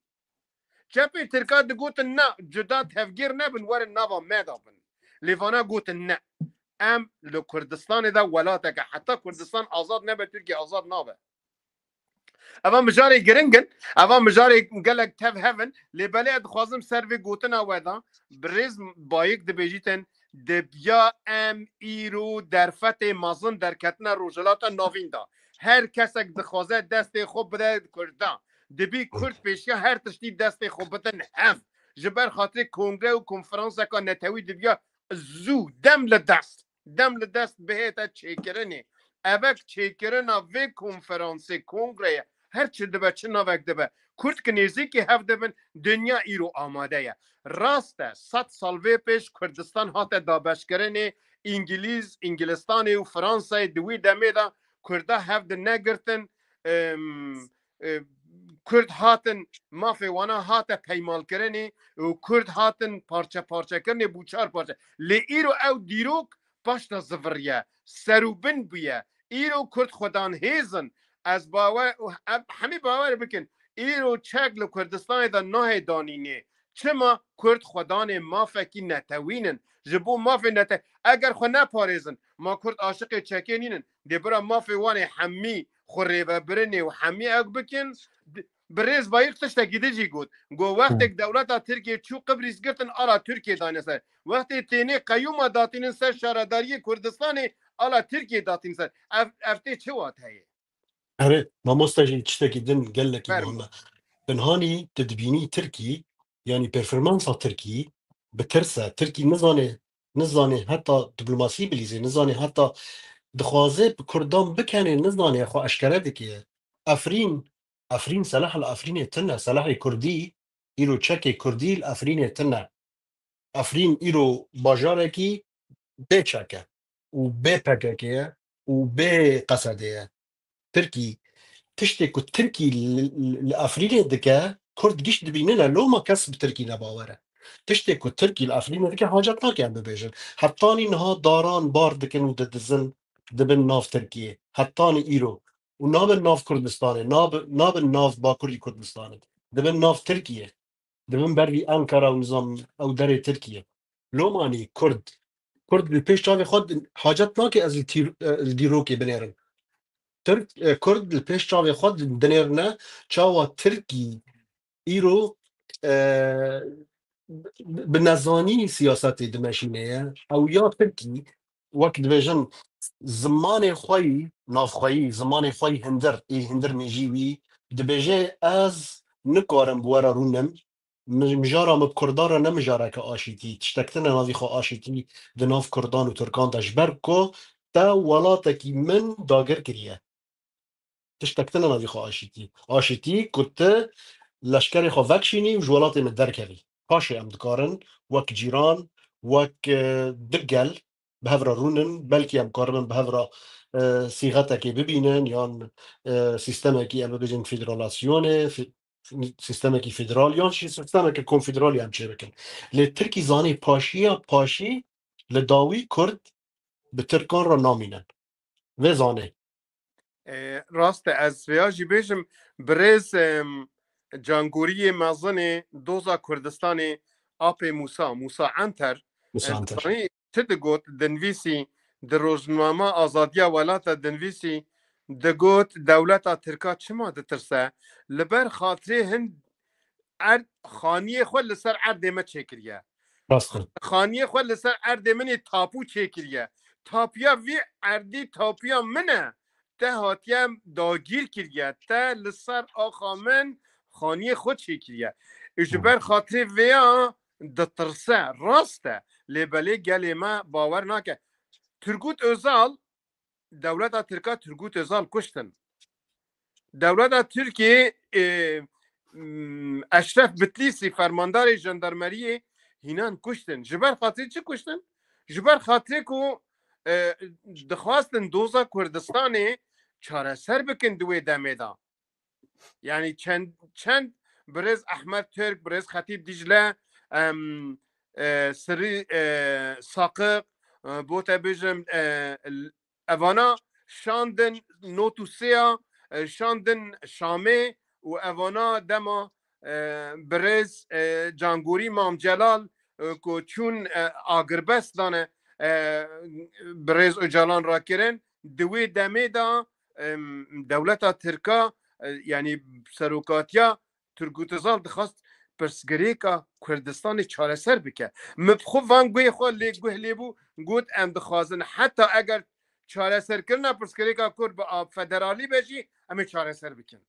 Çepê tirka digotin, na, cuda tevgêr nebin, werin nava me de bin. Lê vana gotin, ne. Em li Kurdistanê de welateke, heta Kurdistan azad nebe, Tirkiye azad nabe. Eva mijarê giring in, eva mijarê gelek tev hev in, lê belê ez dixwazim ser vê gotina we de, birêz Bayik dibêjîtin, dibiya em îro derfetê mezin derketine Rojhilata Navîn de. Her kesek dixwaze destê xwe bide Kurda. Dibî Kurd pêşiya her tiştî destê xwe bidin hev. Ji ber xatirê kongre û konferanseka netewî dibiya zû dem li dest. Dem li dest bihête çêkirinê. Evek çêkirina vê konferansê, kongreyê, her çi dibe, çi navek dibe, Kurd ki nêzîkî hev dibin, dinya îro amade ye. Rast e, sed sal vê pêş Kurdistan hate dabeşkirinê, Îngilîz, Îngilistanê û Fransayê di wî demê de Kurda hev di negirtin, em, e, Kurd hatin, mafê wana hate peymalkirinê û Kurd hatin parçe parçekirinê, bû çar parçe. Lê îro ew dîrok paş de ziviriye, serûbin bûye. Îro Kurd xwedan hêz in. Ez bawer, û em hemî bawer bikin, îro çek li Kurdistanê de nahê danînê. Çima? Kurd xwedanê mafekî netewîn in. Ji bo mafê nete-, eger xwe neparêzin, ma Kurd aşiqê çekê nînin. Dê bira mafê wan ê hemî xwe rêvebirinê û hemî ew bikin. Di-, birêz Bayik tiştekî din jî got. Got, wextêk dewleta Tirkiyê çû Qibrîs girtin, ala Tirkiyê dayne ser. Wextê tênê qeyûma datînin ser şaredariyê Kurdistanê, ala Tirkiyê datînin ser. Ev, ev tê çi wateyê? Erê, mamoste jî tiştekî din gelekî Fermo. muhim e. Binhanî tu dibînî Tirkî, yanî performansa Tirkî bi tirs e. Tirkî nizane nizanê heta diplomasî bilîzê, nizanê heta dixwaze bi Kurdan bikenê, nizanê xwe eşkere dike. Efrîn, Efrîn, Selah li Efrînê tune, Selahê Kurdî, îro çekê Kurdî li Efrînê tune. Efrîn îro bajarekî bê çek e û bê P K K ye û bê Qesedê ye. Tirkî, tiştê ku Tirkî li, li, li Efrînê dike, Kurd giş dibînine, loma kes bi Tirkî ne bawer e. Tiştê ku Tirkî li Efrînê dike, hacet nake em bibêjin. Hetanî niha daran bar dikin û didizin, dibin nav Tirkiyê. Hetanî îro. Û nabin nav Kurdistanê, nabi-, nabin nav Bakurî Kurdistanê. Dibin nav Tirkiyê. Dibin ber vî Ankara û nizam ew derê Tirkiye. Lomanî Kurd. Kurd li pêş çavê xwe di-, hacet nake ez li tîr-, e, li dîrokê binêrim. Tirk, e, Kurd li pêş çavê xwe di-, dinêrine çawa Tirkî îro, e, bi, bi nezanî siyasetê dimeşîne ye. Ew ya Tirkî wek dibêjin, zimanê xwe yî navxweyî, zimanê xwe yî hindir, ê hindir mêjî wî, dibêje, ez nikarim bi we re rûnim, mi-, mijara min bi Kurdan re ne mijareke aşîtî, tiştek tune navî xwe aşîtî di nav Kurdan û Tirkan de, ji ber ku te welatekî min dagir kiriye. Tiştek tune navî xwe aşîtî. Aşîtî ku tu leşkerê xwe vekişînî û ji welatê min derkevî. Paşê em dikarin wek cîran, wek, e, du gel bi hev re rûnin, belkî em karibin bi hev re, e, sîxetekê bibînin yan, e, sîstemekî em bibêjin federalasyonê, fe-, sîstemekî federal yan jî sîstemeke konfederalî em çêbikin. Lê Tirkî zanî paşiya paşî li dawî Kurd bi Tirkan re namînin. Vê zanê. E, rast e, ez vêya jî bêjim, birêz, em, Cangoriyê mezinê doza Kurdistanê, apê Mûsa, Mûsa Enter, Mûsa e, Enter. Dizanî çi digot, dinivîsî, di rojnama Azadiya Welata dinivîsî, digot, dewleta Tirka çima ditirse? Li ber xatirê hin erd, xaniyê xwe li ser erdê me çêkiriye. Rast e. Xaniyê xwe li ser erdê min ê tapû çêkiriye. Tapiya vî erdî tapiya min e. Te hatiye dagîr kiriye. Te li ser axa min xaniyê xwe çêkiriye. Û ji ber xatirê vêya ditirse. Rast e. Lê belê gelê me bawer nake. Turgut Özal, dewleta Tirka Turgut Özal kuştin. Dewleta Tirkiyê, e, m, Eşref Bitlîsî, fermandarê jandarmeriyê hînan kuştin. Ji ber xatirê çi kuştin? Ji ber xatirê ku, e, dixwastin doza Kurdistanê çareser bikin di wê demê de. Yani çend, çend birêz Ehmed Türk, birêz Xetîb Dicle, em, e, Sirî, e, Saqiq, e, bo te bêjim, e, l-, evana şandin not û sêya, e, şandin Şamê û evana dema, e, birêz, e, Cangorî Mam Celal, e, ku çûn, e, agirbest dane, e, birêz Ocalan rakirin, di wê demê de, em, dewleta Tirka, e, yanî serokatiya Turgut Özal dixwast pirsgirêka Kurdistanê çareser bike. Min bi xwe van guhê xwe lê guh lê bû, got, em dixwazin heta eger çareserkirina pirsgirêka Kurd bi a-, federalî be jî, em ê çareser bikin.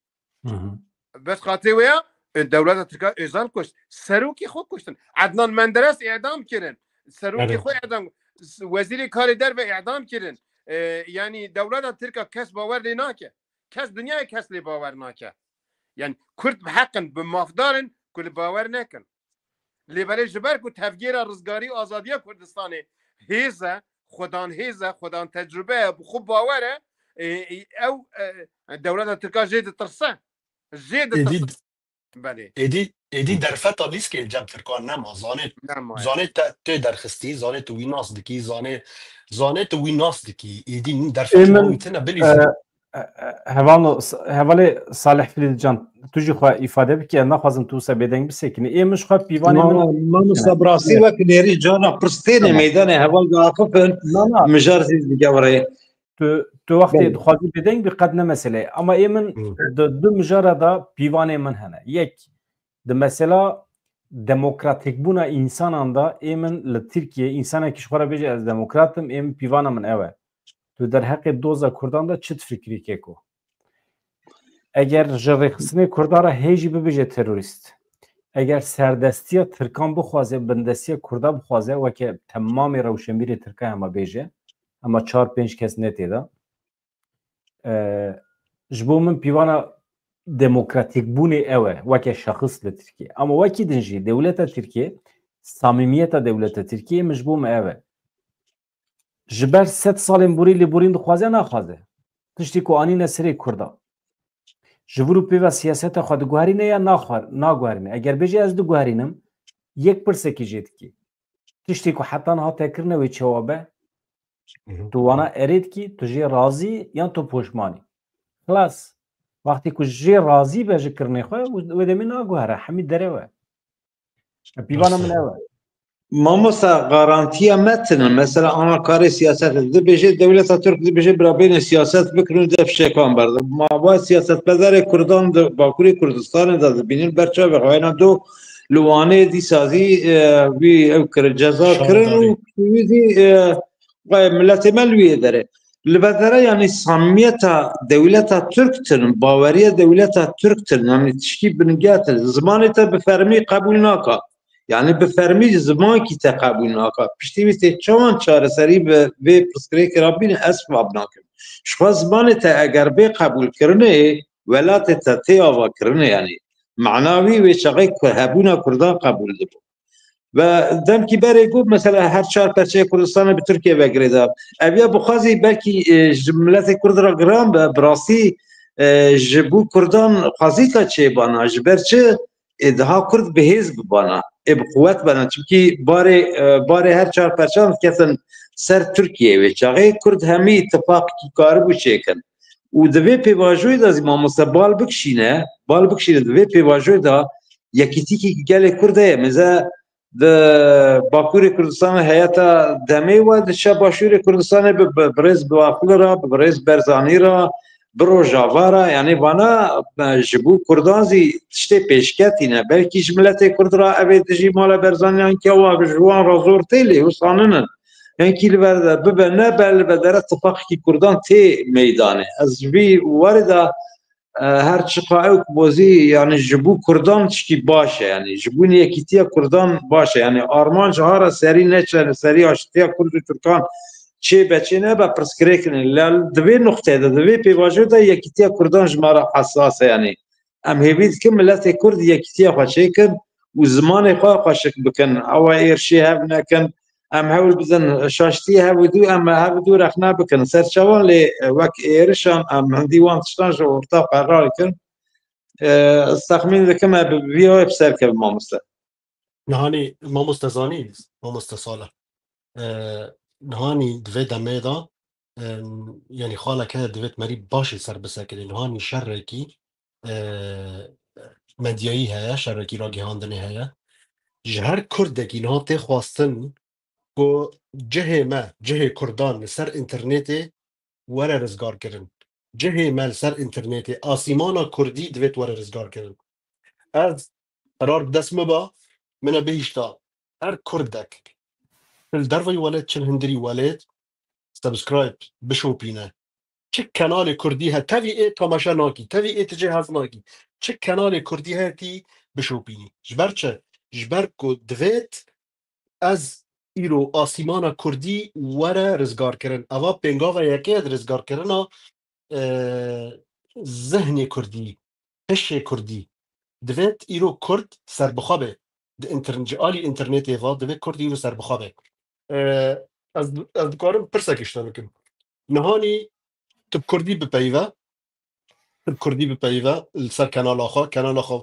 Hı hı. Bes xatirê wê ya, e, dewleta Tirka Özal kuşt. Serokê xwe kuştin. Ednan Menderes îdam kirin. Serokê Evet. xwe îdam, s-, wezîrê karê derve îdam kirin. E, yanî dewleta Tirka kes bawer lê nake. Kes, dinyayê kes lê bawer nake. Yani Kurd bi heqin, bi mafdarin ku li bawer nekin. Lê belê ji ber ku tevgêra rizgarî û azadiya Kurdistanê hêz e, xwedan hêz e, xwedan tecrube ye, bi xwe bawer e, e, e, ew, e, dewleta Tirka jê ditirse. Jê Êdî, ditirse. Belê. Êdî, êdî derfeta lîskê li cem Tirkan nema. Zanê, Nema, zanê te, tê derxistî, zanê tu wî nas dikî, zanê, zanê tu wî nas dikî. Êdî derfet Ê min, wî tine bilî. e, e, e, hevalno, hevalê Salih Filîlcan, tu jî xwe îfade bikî, ez naxwazim tu wisa bêdeng bisekinî. Ê min ji xwe pîvanê min Mamosta, bi rastî wek nêrî cana pirs têne Tamam. meydanê heval diaxifin, Na, na. mijar zî digewre. Tu, tu wextê Belê. dixwazî bêdeng bî, qet ne mesele ye. Ama ê min Hı. di du mijara de pîvanê min hene. Yek, di mesela demokratîkbûna însanan de ê min li Tirkiyê, însanekî ji xwe re bêje ez demokrat im, ê min pîvana min ew e. Tu derheqê doza Kurdan de çi difikrî keko? Eger ji rêxistinê Kurdan re hê jî bibêje terorîst, eger serdestiya Tirkan bixwaze, bindestiya Kurda bixwaze, weke temamê rewşenbîrê Tirka hema bêje, hema çar pênc kes ne tê de. E, ji bo min pîvana demokratîkbûnê ew e, weke şexis li Tirkiye. Ama wekî din jî dewleta Tirkiye, samîmiyeta dewleta Tirkiye min ji bo min ev e. Ji ber sed salên borî lêborîn dixwaze, naxwaze. Tiştî ku anîne serê Kurda. Ji vir û pê ve siyaseta xwe diguherîne ya naxwe-, naguherîne. Eger bêje ez diguherînim, yek pirsekî jê dikî. Tiştê ku heta niha te kirine wê çawa be? Tu wana erê dikî, tu jê razî yan tu poşman î? Xilas. Wextê ku jê razî be ji kirinê xwe, wê demê naguhere, hemî derew e. Pîvana min ew e. Mamosta, garantiya me tune. Mesela ana karê siyaset dibêje, dewleta Tirk dibêje, bira bêne siyaset bikin û def şekan berdin. Ma va siyasetmezarê Kurdan di Bakurê Kurdistanê de dibînin ber çavê xwe. Heyna do li Wanê dîsa zî, e, wî ew kirin, ceza kirin û wî zî, e, vay, miletê me li wî derê. Li bedere, yanî, samimiyeta dewleta Tirk tin, baweriya dewleta Tirk tin, yanî, tişkî bingeh tin. Zimanê te bi fermî qebûl naka. Yanî, bi fermî zimankî te qebûl naka. Piştî wî tê çawan çareserî bi vê pirsgirêkê re bîne, ez fam nakim. Ji xwe zimanê te eger bê qebûlkirinê, welatê te tê avakirinê, yanî. Mana wî wê çaxê ku hebûna Kurdan qebûl dibû. Ve demkî berê got, mesela, her çar perçeyê Kurdistanê bi Tirkiye ve girêdayî. Ev ya bixwazî belkî, e, ji miletê Kurd re giran be, bi rastî, e, ji bo Kurdan xwezîka çêbana, ji ber çi? Ê, daha Kurd bi hêz bibana, ê, bi quwet bana. Çimkî barê, e, barê her çar perçan diketin ser Tirkiye wê çaxê. Kurd hemî îtifaqekî karibû çêkin. Û di vê pêvajoyê de zî mamoste bal bikişîne, bal bikişîne di vê pêvajoyê de yekîtîkî gelê Kurd heye. Mêze di Bakurê Kurdistanê heyeta demê we diçe Başûrê Kurdistanê bi, bi, birêz Bafil re, bi birêz Berzanî re, bi Rojava re, yanî vana, e, ji bo Kurdan zî tiştê pêşketî ne. Belkî ji miletê Kurd re ev ê dijî mala Berzanî yan ke wa ji wan re zor tê lê wisa ninin. Hinkî li ber de bibe nebe, li bedere tifaqekî Kurdan tê meydanê. Ez ji vî warê de, e, her çiqa ew ku bozî, yanî ji bo Kurdan tişkî baş e, yanî ji bo yekîtiya Kurdan baş e. Yanî armanc hara serî neçe, serî aştiya Kurd û Tirkan çê be çê nebe pirsgirêk in. Lê di vê nuqteyê de, di vê pêvajoyê de yekîtiya Kurdan ji me re hesas e, yanî. Em hêvî dikin miletê Kurd yekîtiya xwe çêkin û zimanê xwe xweşik bikin. Ewa êrişê hev nekin. Em hewl bidin şaştiyê hev û dû, em hev û dû rexne bikin. Serçavan lê wek êrişan em hindî wan tiştan ji orta xwe rakin. E, ez texmîn dikim em bi vî wê bi ser kevin mamoste. Nihanî mamoste zanî, mamoste Salih. E, nihanî di vê demê de, e, yanî xalek heye divêt merî başê ser bisekirê. Nihanî şerekî, e, medyayî heye, şerekî ragihandinê heye. Ji her Kurdekî niha tê xwestin ku cihê me, cihê Kurdan li ser înternetê were rizgarkirin. Cihê me li ser înternetê, asîmana Kurdî divêt were rizgarkirin. Ez qerar bi dest min ba, min e bihîşta her Kurdek, çi li derveyî welêt, çi li hundirî welêt, subscribe bişopîne. Çi kenalê Kurdî he, tevî ê temaşe nakî, tevî ê tu jê hez nakî. Çi kenalê Kurdî heye tî bişopînî. Ji ber çi? Ji ber ku divêt ez îro asîmana Kurdî were rizgarkirin. Eva pêngava yekê ye di rizgarkirina, e, zihnê Kurdî, hişê Kurdî. Divêt îro Kurd serbixwe be. Di întern-, ji alî înternetê ve divê Kurd îro serbixwe be. E, ez, ez dikarim pirsekî ji te bikim. Nihanî tu bi Kurdî bipeyive, tu bi Kurdî bipeyive li ser kenala xwe, kenala xwe.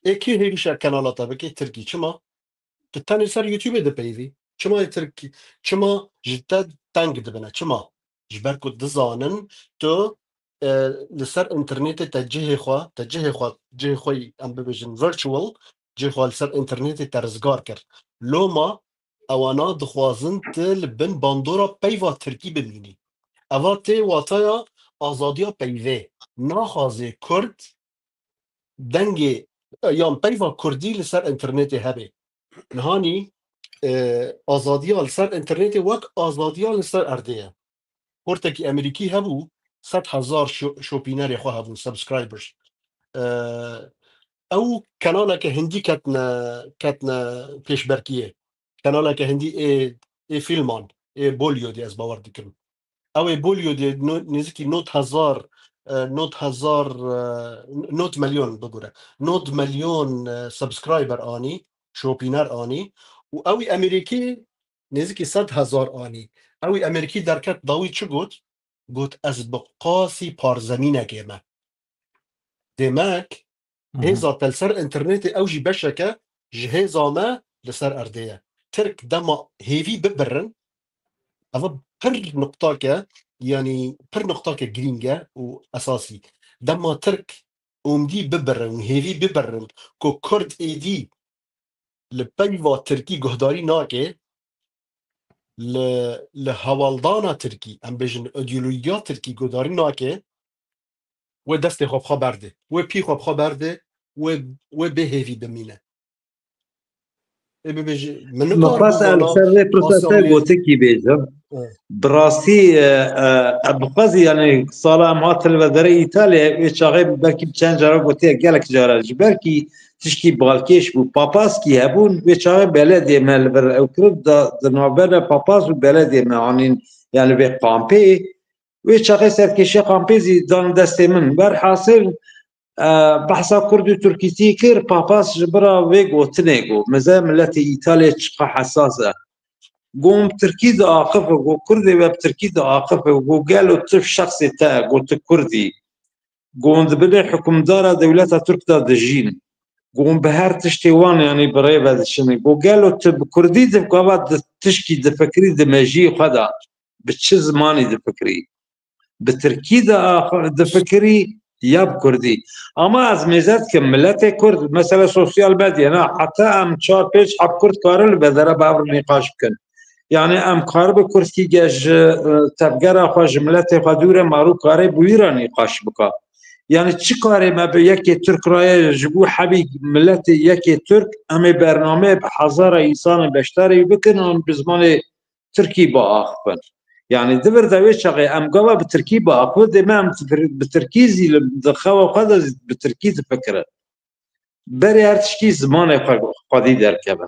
Ê kê hêvîşe kenala te bike Tirkî? Çima? Tu tenê ser YouTubeê dipeyivî. Çima yê Tirkî? Çima ji te teng dibine? Çima? Ji ber ku dizanin tu, e, li ser înternetê te cihê xwe, te cihê xwe, cihê xwe yî em bibêjin virtual, cihê xwe li ser înternetê te rizgar kir. Loma ewana dixwazin tu li bin bandora peyva Tirkî bimînî. Eva tê wataya azadiya peyvê. Naxwaze Kurd dengê, e, yan peyva Kurdî li ser înternetê hebe. Nihanî, e, azadiya li ser înternetê wek azadiya li ser erdê ye. Portekî Emerîkî hebû, sed hezar şo-, şopînerê xwe hebûn, subscribers. E, ew kanaleke hindî ketine, ketine pêşberkiyê. Kanaleke hindî ê, ê fîlman, ê Bollywoodê ez bawer dikim. Ew ê Bollywoodê no-, nêzîkî nod hezar, e, nod hezar, e, nod milyon bigure. Nod milyon, e, subscriber anî, şopîner anî. Û ew ê Amerîkî nêzîkî sed hezar anî. Ew ê Amerîkî derket dawî çi got? Got, "Ez bi qasî parzemînekê me." Demek, Mhm. hêza te li ser înternetê ew jî beşeke ji hêza me li ser erdê ye. Tirk dema hêvî bibirin, ev pir nuqtake, yanî pir nuqtake girîng e û esasî. Dema Tirk umdî bibirin, hêvî bibirin ku Kurd êdî li peyva Tirkî guhdarî nake, li, li hewaldana Tirkî, em bêjin îdeolojiya Tirkî guhdarî nake, wê destê xwe bi xwe berdê, wê pî xwe bi xwe berdê, wê, wê bê hêvî bimîne. Ê bibêje, min Min nikar xwest em bivana ser vê pirsê te Asyaliyê. Gotikî bêjim. Evet. Bi rastî, e, e, em bixwazî, yanî sala em hatin li derê Îtalyayê, wê çaxê belkî bi çend cara gotiye, gelek cara ji belkî tişkî balkêş bû. Papaskî hebûn, wê çaxê belediyê me li vir ew kirib, da, di navbera papas û belediyê me anîn, yanî vê kampê. Wê çaxê serkêşiya kampê zî dan destê min. Berhasil, e, behsa Kurd û Tirkîtî kir, papas ji bira vê gotinê got, "Mize miletê Îtalyayê çiqa hesas e." Got, "Bi Tirkî diaxife, got, Kurdê we bi Tirkî diaxife, got, gelo tu şexsê te, got, tu Kurd î." Got, "Di binê hikimdara dewleta Tirk de dijîn." Got, "Bi her tiştê wan, yanî bi rê ve diçin." Got, "Gelo tu bi Kurdî di gava di tişkî difikirî di mejiyê xwe de, bi çi zimanî difikirî? Bi Tirkî de ax-, difikirî ya bi Kurdî?" Ama ez mêze dikim, miletê Kurd, mesela sosyal medya, na, heta em çar pênc heb Kurd karin li bedere bi hev re nîqaş bikin. Yanî em karibe Kurdkî ge ji, e, tevgera xwe, ji miletê xwe dûr e, marû karê bi wî re nîqaş bika. Yanî çi karê me bi yekê Tirk re ye, ji bo hebî miletê yekê Tirk, em ê bernameyê bi hezara însanê beşdarî bikin an bi zimanê Tirkî biaxivin. Yanî di vir de wê çaxê em gava bi Tirkî biaxivin, dê me em bi Tirkî zî li, di xewa xwe de zî bi Tirkî difikirin. Berê her tişkî zimanê xwe, xwedî derkevin.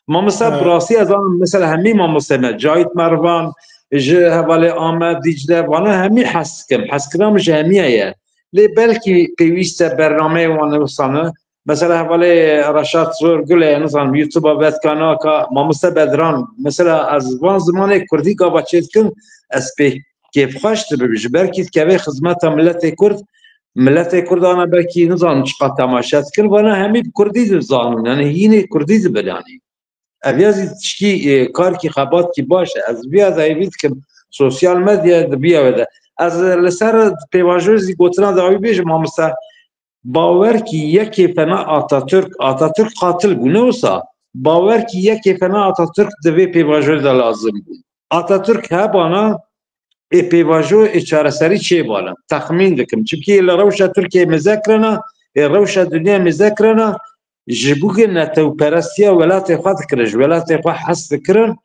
Mamoste, Evet. bi rastî ez zanim, mesela hemî mamosteyê me, Cahit Mervan, ji hevalê Amed, Dîcle, vana hemî hez dikim. Hezkirina min ji hemî ye. Lê belkî pêwîst e bernameyê wan wisa ne. Mesela hevalê Reşat Zorgul e, nizanim, YouTube-a vetkana ka Mamoste Bedran. Mesela ez van zimanê Kurdî gava çêdikim, ez pê kêfxweş dibim. Ji ber kî dikeve xizmeta miletê Kurd, miletê Kurd ana belkî nizanim çiqas temaşe dikin, vana hemî bi Kurdî dizanin, yanî hînê Kurdî dibin yanî. Ev ya zî tişkî, e, karkî xebatkî baş e. Ez viya de hêvî dikim sosyal medya di viya we de. Ez li ser pêvajoyê zî gotina dawî bêjim, mamoste. Bawerkî yekê fena Atatürk, Atatürk qatil bû, ne wisa? Bawerkî yekê fena Atatürk di vê pêvajoyê de lazim bû. Atatürk hebana ê pêvajo ê çareserî çêbana. Texmîn dikim. Çimkî li rewşa Tirkiyeyê mêze kirina, ê rewşa dinyayê mêze kirina, ji bo netewperestiya welatê xwe dikirin, ji welatê xwe hez dikirin,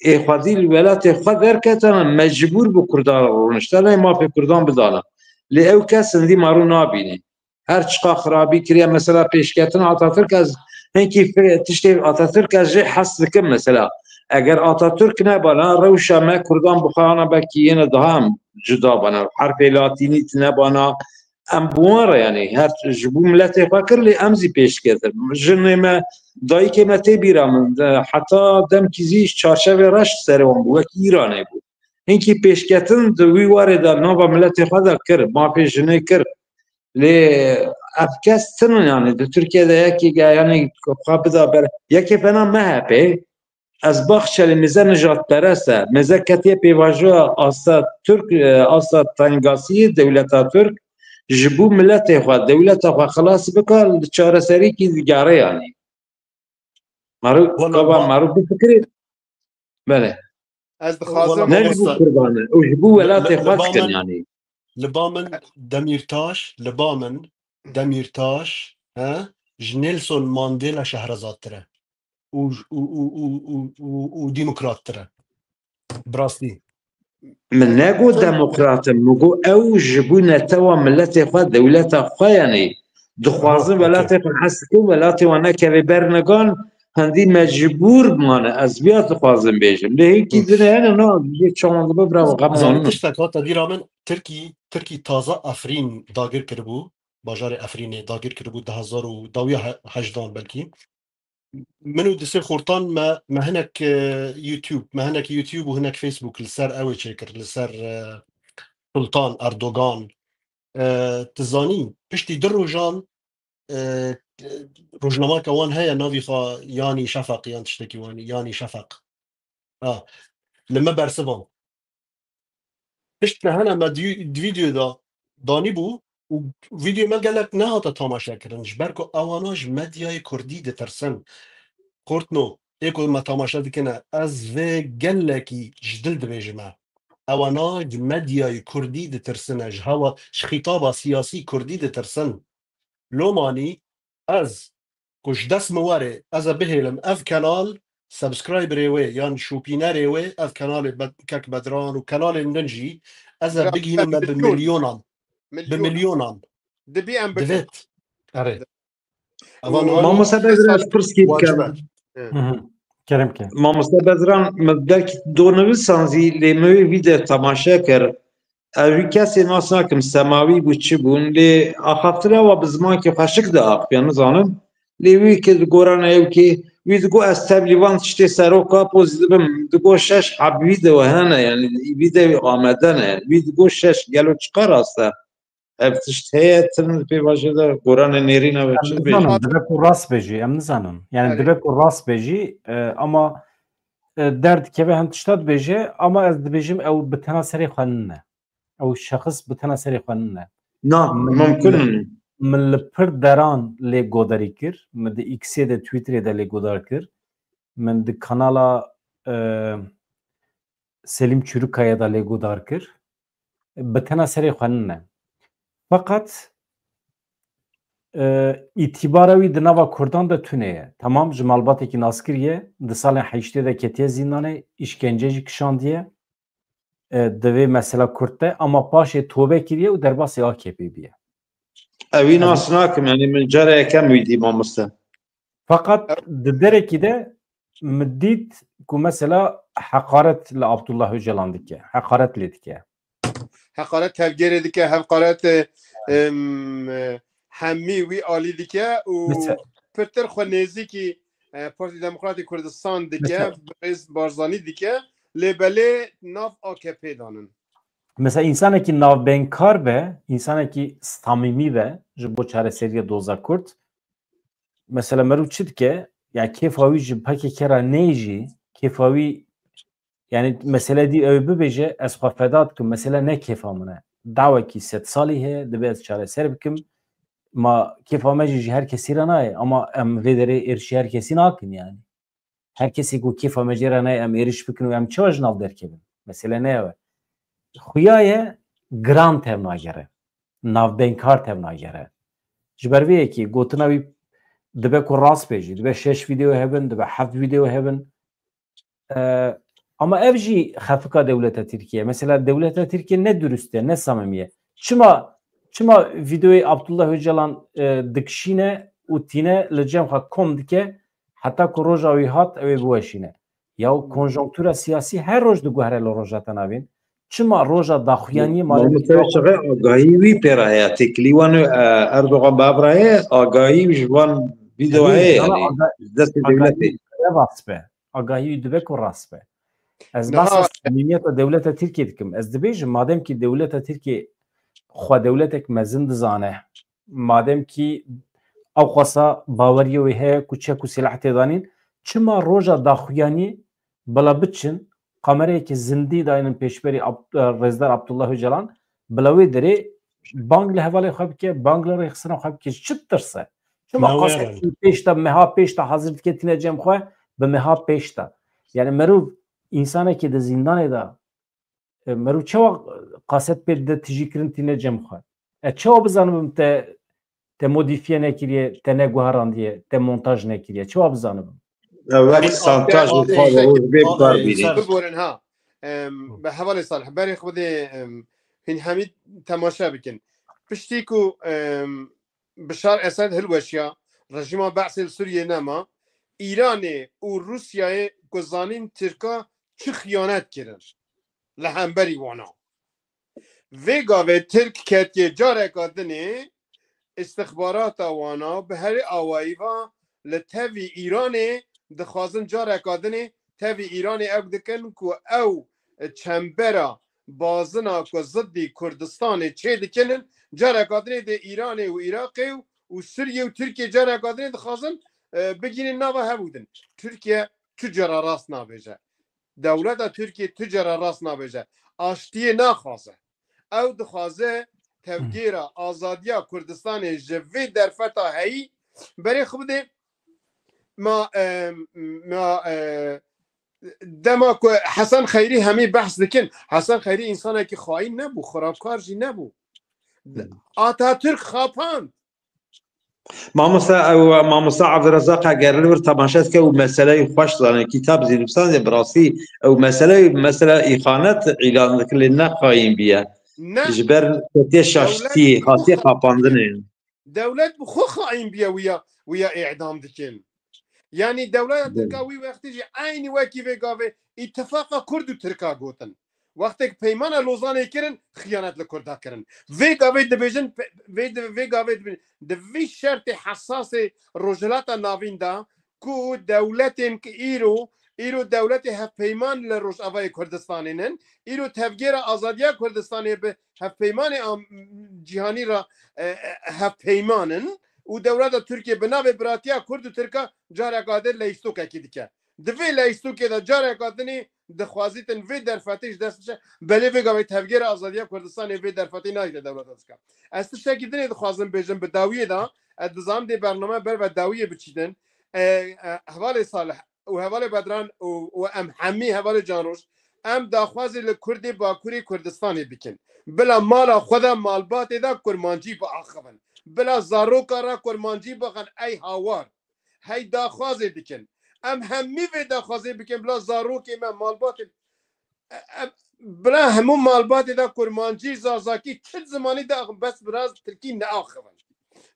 ê xwedî li welatê xwe derketine, mecbûr bi Kurdan re rûniştine, mafê Kurdan bidane. Lê ew kes hindî marû nabîne. Her çiqa xirabî kiriye, mesela pêşketina Atatürk, ez hinkî fi-, tiştê Atatürk ez jê hez dikim mesela. Eger Atatürk nebana, rewşa me Kurdan bi xwe ana belkî yene daha em cuda bana. Herfê latînî tine bana, em bi wan re, yanî her ji bo miletê xwe kir, lê em zî pêşketin. Jinê me, dayikê me tê bîra min, de, heta demkî zî çarşevê reş serê wan bû, wekî Îranê bû. Hinkî pêşketin di wî warê de nava miletê xwe de kir, mafê jinê kir. Lê ev kes tinin, yanî di Tirkiye de yekê ge, yanî xwe bida ber, yekê fena M H P, ez Bahçeli mêze nijadperest e, mêze ketiye pêvajoya asta Türk, e, asta tengasiyê dewleta Türk, ji bo miletê xwe, dewleta xwe xilas bika, li çareserîkî digere yanî. Maro, Wala kava ba- maro bifikirî. Belê. Ez dixwazim Ne ji bo Kurdan e, û ji bo welatê xwe dikin yanî. Li ba min Demîrtaş, li ba min Demîrtaş, he, ji Nelson Mandela şehrezatir e. Û, û, û, û, û, û, û demokrattir e. Bi rastî. Min negot demokrat im, min got ew ji bo netewa miletê xwe, dewleta xwe, yanî Dixwazin Aha, welatê xwe hez dikin, welatê wan nekeve ber nigan, hindî mecbûr mane. Ez viya dixwazim bêjim. Lê hêkî din hene, na, jê çawan dibe, bravo, xebnan. Zanî tiştek hate bîra min, Tirkî, Tirkî taza Efrîn dagir kiribû, bajarê Efrînê dagir kiribû, du hezar û dawiya he-, hejdan belkî. Min û disê xortan me, me hinek, e, YouTube, me hinek YouTube û hinek Facebook li ser ew ê çêkir, li ser, e, Sultan Erdogan. E, tu zanî, piştî du rojan, e, rojnameke wan heye, navî xwe Yanî Şefaq yan tiştekî wanî, Yanî Şefaq. Ha, li me bersivan. Pişt te hene me di, di vîdeo de danîbû û vîdeo me gelek nehate tamaşe kirin. Ji ber ku ewana ji medyayê kurdî ditirsin. Xortno, ê ku me tamaşe dikine, ez vê gelekî ji dil dibêjime. Ewana ji medyayê kurdî ditirsine, ji hewa, ji xîtaba siyasî kurdî ditirsin. Lomanî ez ku ji dest min were, ez ê bihêlim ev kenal, subscriberê wê yan şopînerê wê, ev kenalê Bed-, Kek Bedran û kenalên din jî, ez ê bigihînim me bi milyonan. Bi milyonan. Dibî em bikin. Divêt. Erê. Evan Mamoste Bezra, ez pirskî bikim. Hı hı. Kerem ke. Mamoste Bezran, min belkî do nivisan zî lê min wê vîdeo temaşe kir. Ez wî kesê nas nakim, semawî bû, çi bûn, lê axaftira wa bi zimankî xweşik diaxifiya, nizanim. Lê wî ki di gorana ew kê, wî digo ez tevlî van tiştê seroka pozî dibim, digo şeş heb vîdeo hene, yani vîdeo amade ne, yani wî digo şeş, gelo çiqa rast e? Ev tişt heye, tim pê vaje de gorane nêrîne ve çi dibêjin? Dibe ku rast be jî, em nizanin. Yani dibe ku rast be jî, e, ama, e, derdikeve hem tişta dibêje, ama ez dibêjim ew bi tena serê xwe nine. Ew şexis bi tena serê xwe nine. Na, mimkun nîne. Min li pir deran lê godarî kir. Min di X-ê de, Twitterê de lê godar kir. Min di kanala, e, Selîm Çurikaya de lê godar kir. Bi tena serê xwe nine. Feqet, e, îtîbara wî di nava Kurdan de tune ye. Temam, ji malbatekî naskirî ye. Di salên heştê de ketiye zîndanê, îşkence jî kişandiye. E, di vê mesela Kurd de, ama paşê tobe kiriye û derbasî A K P bûye. Ew wî nas nakim, yani min cara yekem wî dî, mamoste. Feqet di derekî de min dît ku mesela heqaret li Abdullah Ocalan dike, heqaret lê dike. Heqaret tevgerê dike, heqaret, e, em, e, hemî wî alî dike û Mesela pirtir xwe nêzîkî, e, Partî Demokratî Kurdistan dike, Mesela bi rêz Barzanî dike, lê belê nav A K P danin. Mesela, însanekî navbenkar be, însanekî samîmî be ji bo çareseriya doza Kurd, mesela, merû çi dike? Ya kêfa wî ji P K K re neyê jî, kêfa wî, yani, mesele dî ew bibêje, ez xwe feda dikim, mesele ne kêfa min e. Dawekî sedsalî heye, dibe ez çareser bikim. Ma kêfa me jî ji her kesî re nayê, ama em vê derê êrişî her kesî nakin, yani. Her kesê ku kêfa me jê re nayê, em êriş bikin û em çawa ji nav derkevin? Mesele ne ew e. Xuya ye giran tevnagere. Navbenkar tevnagere. Ji ber vê yekê gotina wî dibe ku rast be jî. Dibe şeş vîdeo hebin, dibe heft vîdeo hebin. E, ama ev jî xefika dewleta Tirkiye. Mesela dewleta Tirkiye ne durust e, ne samimî ye. Çima, çima vîdeoyê Abdullah Ocalan, e, dikişîne û tîne li cem xwe kom dike, heta ku roja wî hat, ew ê biweşîne. Ya konjonktura siyasî her roj diguhere li Rojhilata Navîn. Çima roja daxuyaniyê malê Mamoste çaxê agahî wî pê re heye. Têkilî wan, e, Erdogan bi ev re heye, agahî ji van vîdeo heye, yani, destê dewletê. Agahî dibe ku rast be. Ez behsa samîmiyeta dewleta Tirkiye dikim. Ez dibêjim, madem ki dewleta Tirkiye xwe dewletek mezin dizane, madem ki ew xwesa baweriya wê heye ku çek û sîlah tê danîn, çima roja daxuyanî bila biçin, kamerayeke zindî daynin pêşberî Ab-, e, Rêzdar Abdullah Ocalan, bila wê derê bang li hevalê xwe bike, bang li rêxistina xwe bike, ji çi ditirse? Çima qasetî pêş de, meha pêş de hazir dike tîne cem xwe, bi meha pêş de? Yani merûv, însanekî di zîndanê de, e, merûv çawa qaset pê dide tijî kirin tîne cem xwe? E, çawa bizanibim te, te modîfiye nekiriye, te neguherandiye, te montaj nekiriye? Çawa bizanibim? Ew wek santaj û xwe roj bê kar bînî. Biborin ha. Em, bi hevalê Salih, berê xwe dê, em, hîn hemî temaşe bikin. Piştî ku, em, Bişar Esed hilweşiya, rejîma Be'sê li Sûriyê nema, Îranê û Rûsyayê ku zanîn Tirka çi xiyanet kirin li hemberî wana. Vê gavê Tirk ketiye careka dinê îstixbarata wana bi herî awayî va li tevî Îranê dixwazin careka dinê tevî Îranê ew dikin ku ew çembera bazina ku ziddî Kurdistanê çê dikinin, careka dinê dê Îranê û Iraqê û, û Sûriye û Tirkiye careka dinê dixwazin, e, bigînin nava hev û din. Tirkiye tu cara rast nabêje. Dewleta Tirkiye tu cara rast nabêje. Aştiyê naxwaze. Ew dixwaze tevgêra azadiya Kurdistanê ji vê derfeta heyî berê xwe bide. Ma, e, ma, e, dema ku Hesen Xeyrî hemî behs dikin, Hesen Xeyrî însanekî xayîn nebû, xirabkar jî nebû. Atatürk xapand. Mamosta ew, mamosta Abdurrezzaq eger li vir temaşe dike û meseleyê xweş zane, kitab zî nivîsandê, bi rastî ew meseleyê, mesela îxanet îlan dike lê ne xayîn biye. Ne. Ji ber ketiye şaştiyê, hatiye xapandinê. Dewlet bi xwe xayîn biye, wiya, wiya îdam dikin. Yanî dewleta Tirka wî wextî jî eynî wekî vê gavê îtifaqa Kurd û Tirka gotin. Wextêk peymana Lozanê kirin, xiyanet li Kurda kirin. Vê gavê dibêjin, pe-, vê di-, vê gavê dibêjin. Di vî şertê hesasê Rojhilata Navîn de ku dewletên ki îro, îro dewletê hevpeyman li Rojavayê Kurdistanê nin, îro tevgera azadiya Kurdistanê bi hevpeymanê am-, cîhanî re, e, e, hevpeyman in û dewleta Tirkiye bi navê biratiya Kurd û Tirka careka din leyîstokekî dike. Di vê leyîstokê de careka dinê dixwazîtin vê derfetê ji dest bixe, belê vê gavê tevgera azadiya Kurdistanê vê derfetê nadîte dewleta Tirka. Ez tiştekî dinê dixwazim bêjim bi dawiyê de, ez dizanim dê bername ber ve dawiyê biçîtin. E, e, hevalê Salih û hevalê Bedran û, û em hemî hevalê Canroj, em daxwazê li Kurdê Bakurê Kurdistanê bikin. Bila mala xwe de malbatê de kurmancî biaxivin. Bila zaroka re kurmancî bixin ey hawar. Hey daxwazê dikin. Em hemî vê daxwazê bikin bila zarokê me malbatê, e, e, bila hemû malbatê de kurmancî, zazakî, çi zimanî de axivin, bes biraz tirkî neaxivin.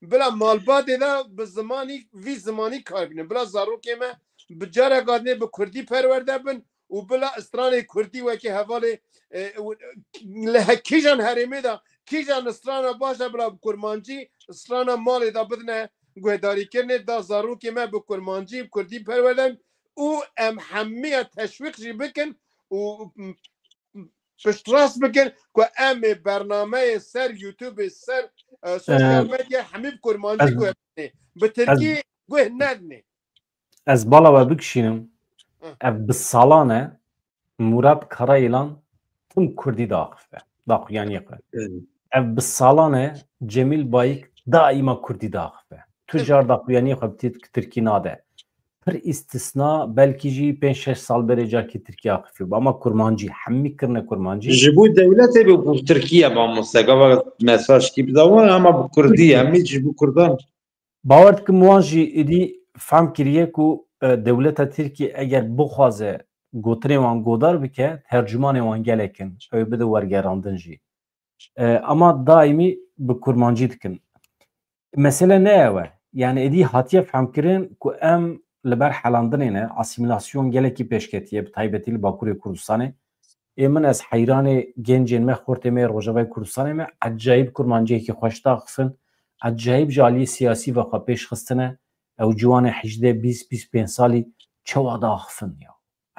Bila malbatê de bi zimanî, vî zimanî kar bînin. Bila zarokê me bi careka dinê bi kurdî perwerde bin û bila stranê kurdî wekî hevalê, e, û, li he-, kîjan herêmê de, kîjan strana baş e bila bi kurmancî, strana malê de bidine guhdarîkirinê, da zarokê me bi kurmancî, bi kurdî perwerde bin û em hemiya teşwîq jî bikin û piştrast bikin ku em ê bernameyê ser YouTubeê, ser, e, sosyal, e, medya hemî bi kurmancî guh bidinê. Bi tirkî guh nedinê. Ez bala we bikişînim. Hı. Ev bi salan e Murat Karayilan tim kurdî diaxife. Daxuyaniyê xwe. Hı. Ev bi salan e Cemîl Bayik daîma kurdî diaxife. Tu car daxuyaniyê xwe bi tirk-, tirkî nade. Pir îstisna, belkî jî pênc şeş sal berê carkî tirkî axifî bû. Ama kurmancî, hemî kirine kurmancî. Ji bo dewletê bi, bi tirkî ye mamoste. Gava mesajkî bida wan ama bi kurdî ye. Hemî ji bo kurdan. Bawer dikim wan jî êdî fehm kiriye ku, e, dewleta Tirkî eger bixwaze gotinê wan godar bike, tercûmanê wan gelek in. Ew bide wergerandin jî. E, ama daîmî bi kurmancî dikin. Mesele ne ew e. Yani êdî hatiye fehmkirin ku em li ber helandinê ne, asîmîlasyon gelekî pêşketiye, bi taybetî li Bakurê Kurdistanê. Ê min ez heyranê gencên me, xortê me yê Rojavayê Kurdistanê me ecayîb kurmanciyekî xweş daxifin, ecayîb ji aliyê siyasî ve xwe pêş xistine. Ew ciwanê hejdeh, bîst, bîst pênc salî çawa daxifin ya.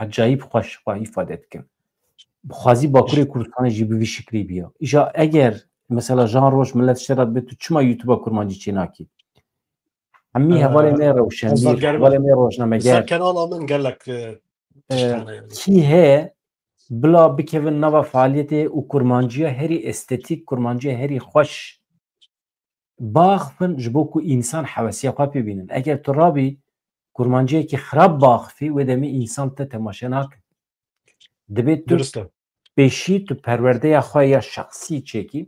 Ecayîb xweş xwe îfade dikin. Bi xwazî Bakurê Kurdistanê jî bi vî şiklî biya. Îja eger mesela Jan Roj millet ji te re dibê tu çima YouTube-a kurmancî çênakî? Hemî, ee, hevalê me rewşenbîr, hevalê me rojnameger. Ser kenala min gelek, e, ee, tiştan heye. Kî heye bila bikevin nava faaliyetê û kurmanciya herî estetîk, kurmanciya herî xweş biaxifin ji bo ku însan hewesiya xwe pê bînin. Eger tu rabî kurmanciyekî xirab biaxifî, wê demê însan te temaşe nake. Dibê tu, durust e, pêşî tu perwerdeya xwe ya şexsî çêkî,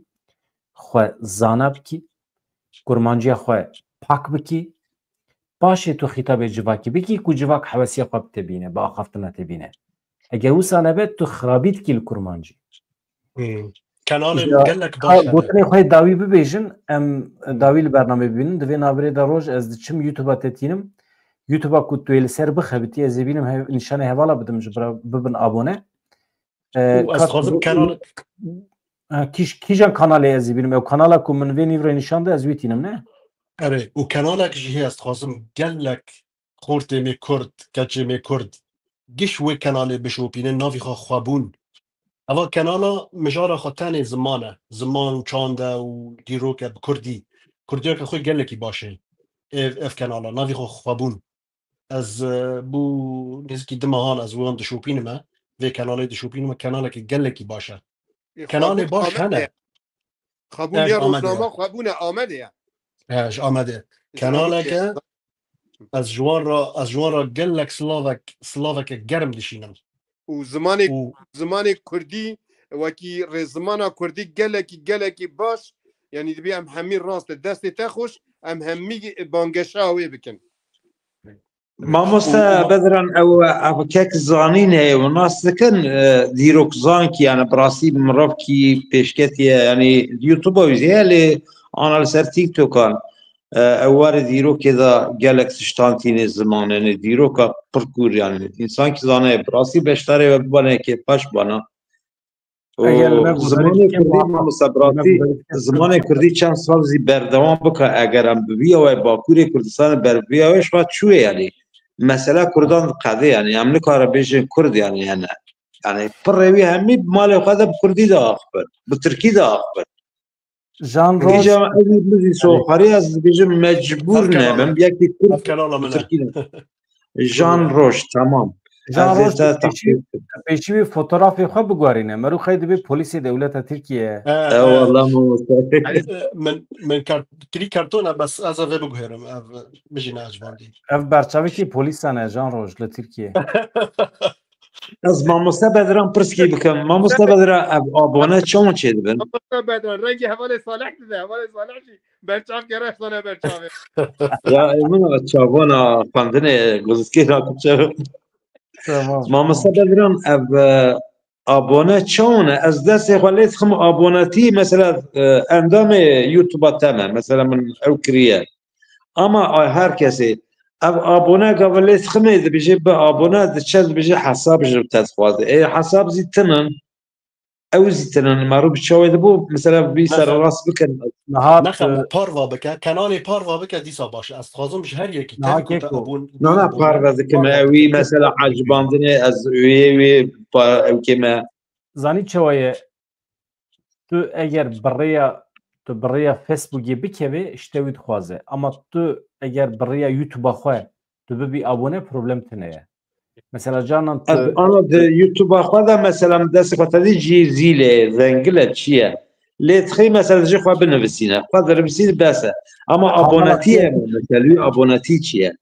xwe zana bikî, kurmanciya xwe pak bikî, paşê tu xîtabê civakî bikî ku civak hewesiya xwe bi te bîne, bi axaftina te bîne. Eger wisa nebe, tu xirabî dikî li kurmancî. Hmm. Kanalê Ya, gelek baş hene. Gotinê xwe dawî bibêjin, em dawî li bernamê bibînin. Di vê navberê de roj ez diçim YouTube-a te tînim. YouTube-a ku tu yê li ser bixebitî, ez ê bînim hev-, nîşanê hevala bidim ji bira bibin abone. E, Û ez kat dixwazim bu-, kanal- Ha, kîj-, kîjan kanalê ez ê bînim? Ew kanala ku min vê nîvre nîşan da ez wî tînim, ne? Erê, û kanalek jî heye ez dixwazim gelek xortê me Kurd, keçê me Kurd, giş wê kanalê bişopînin, navî xwe Xwebûn. Eva kanala mijara xwe tenê ziman e. Ziman û çand e û dîrok e bi Kurdî. Kurdiyeke xwe gelekî baş e. Ev, ev kanala, navî xwe Xwebûn. Ez, e, bû nêzîkî du mehan ez wan dişopînim e. Vê kanalê dişopînim e. Kanaleke gelekî baş e. Ê, Kanalê Xwebûn baş Amedê hene. ye. Xwebûn Ev ya Amedê ye. Rojnama Xwebûn e, Amedê ye. He, ji Amedê. Ji Kanaleke Amedê. ez ji wan re, ez ji wan re gelek silavek, silaveke germ dişînim. Û zimanê, Û zimanê Kurdî wekî rêzimana Kurdî gelekî, gelekî baş, yanî dibê em hemî rast e. Destê te xweş, em hemî bangeşa wê bikin. Mamoste Û Bedran, ew, ev kek zanîn heye û nas dikin, e, dîrok zankî, yani bi rastî mirovkî pêşketî ye, yani YouTube-a wî jî heye, lê ana li ser TikTok-an, e, ew warê dîrokê de gelek tiştan tînê ziman, yani dîroka pir kûr, yani însan kî zane, bi rastî beşdarê we bibane yekê paş bana. Û Eger li me guhdarî zimanê bikin, Kurdî, ma-, mamoste, bi li me rastî guhdarî bikin. zimanê Kurdî çend sal zî berdewam bike, eger em bi vî awayê Bakurê Kurdistanê ber bi vî awayê şiva çûyê, yanî mesele Kurdan qedê, yanî em nikare bêjin Kurd, yanî hene. Yanî pirê wî hemî bi malê xwe de bi Kurdî de axivin, bi Tirkî de axivin. Jan Roj. Îca ez ê bizî soxarî ez dibêjim mecbûr Ev ne, kanal min, min yekî Kurd ev kanala bi min e. Tirkî de. Jan Roj, tamam. Jan Ez ê Roj, te tu pêşî, takdir tu pêşî wî fotoğrafê xwe biguherîne. Merû xey dibê polîsê dewleta Tirkiye. He, E, he. Wala mamoste. E, min, min kart-, kirî karton e, bes ez ê vê biguherim. Ev, e, min jî neecibandî. Ev berçavekî polîsan e, Jan Roj, li Tirkiye. Ez mamoste Bedran pirskî bikim. Mamoste Bedran, ev abone çawan çêdibin? Mamoste Bedran, rengê hevalê Salih dide. Hevalê Salih jî berçav gere, sana berçavê. Ya, e, min a çavana xwendinê gozikê na kupçe. Tamam. Mamoste Bedran, ev, e, abone çawan e? Ez destê xwe lê dixim abonetî, mesela, e, endamê YouTube-a te me. Mesela min ew kiriye. Ama ay her kesê ev abone gava lê diximê dibêje bi abone diçe dibêje hesab ji te dixwaze. Ê hesab zî tinin. Ew zî tinin. Merû bi çawê dibû, mesela, bî Nexe. sererast bikin. Niha Nexe, tu parva bike, kanalê parva bike, dîsa baş e. Ez dixwazim ji her yekî Niha tevî ku te keko. abon-, Na, na, abone parve dikim. Parve Ew bike. Mesela ecibandinê ez wê, wê pa-, ew kê me. Zanî çawa ye? Tu eger bi rêya, tu bi rêya Facebookê bikevê, ji te wî dixwaze. Ama tu eger bi rêya YouTube-a xwe tu bibî abone, problem tune ye. Mesela canan tu Ez ana di YouTube-a xwe de mesela min destê xwe te dî cî zîlê, zengile çi ye? Lê dixî mesela ji xwe binivîsîne. Xwe dinivîsîne bes e. Ama Kanala abonetî te ye mi? Mesela wî abonetî çi ye?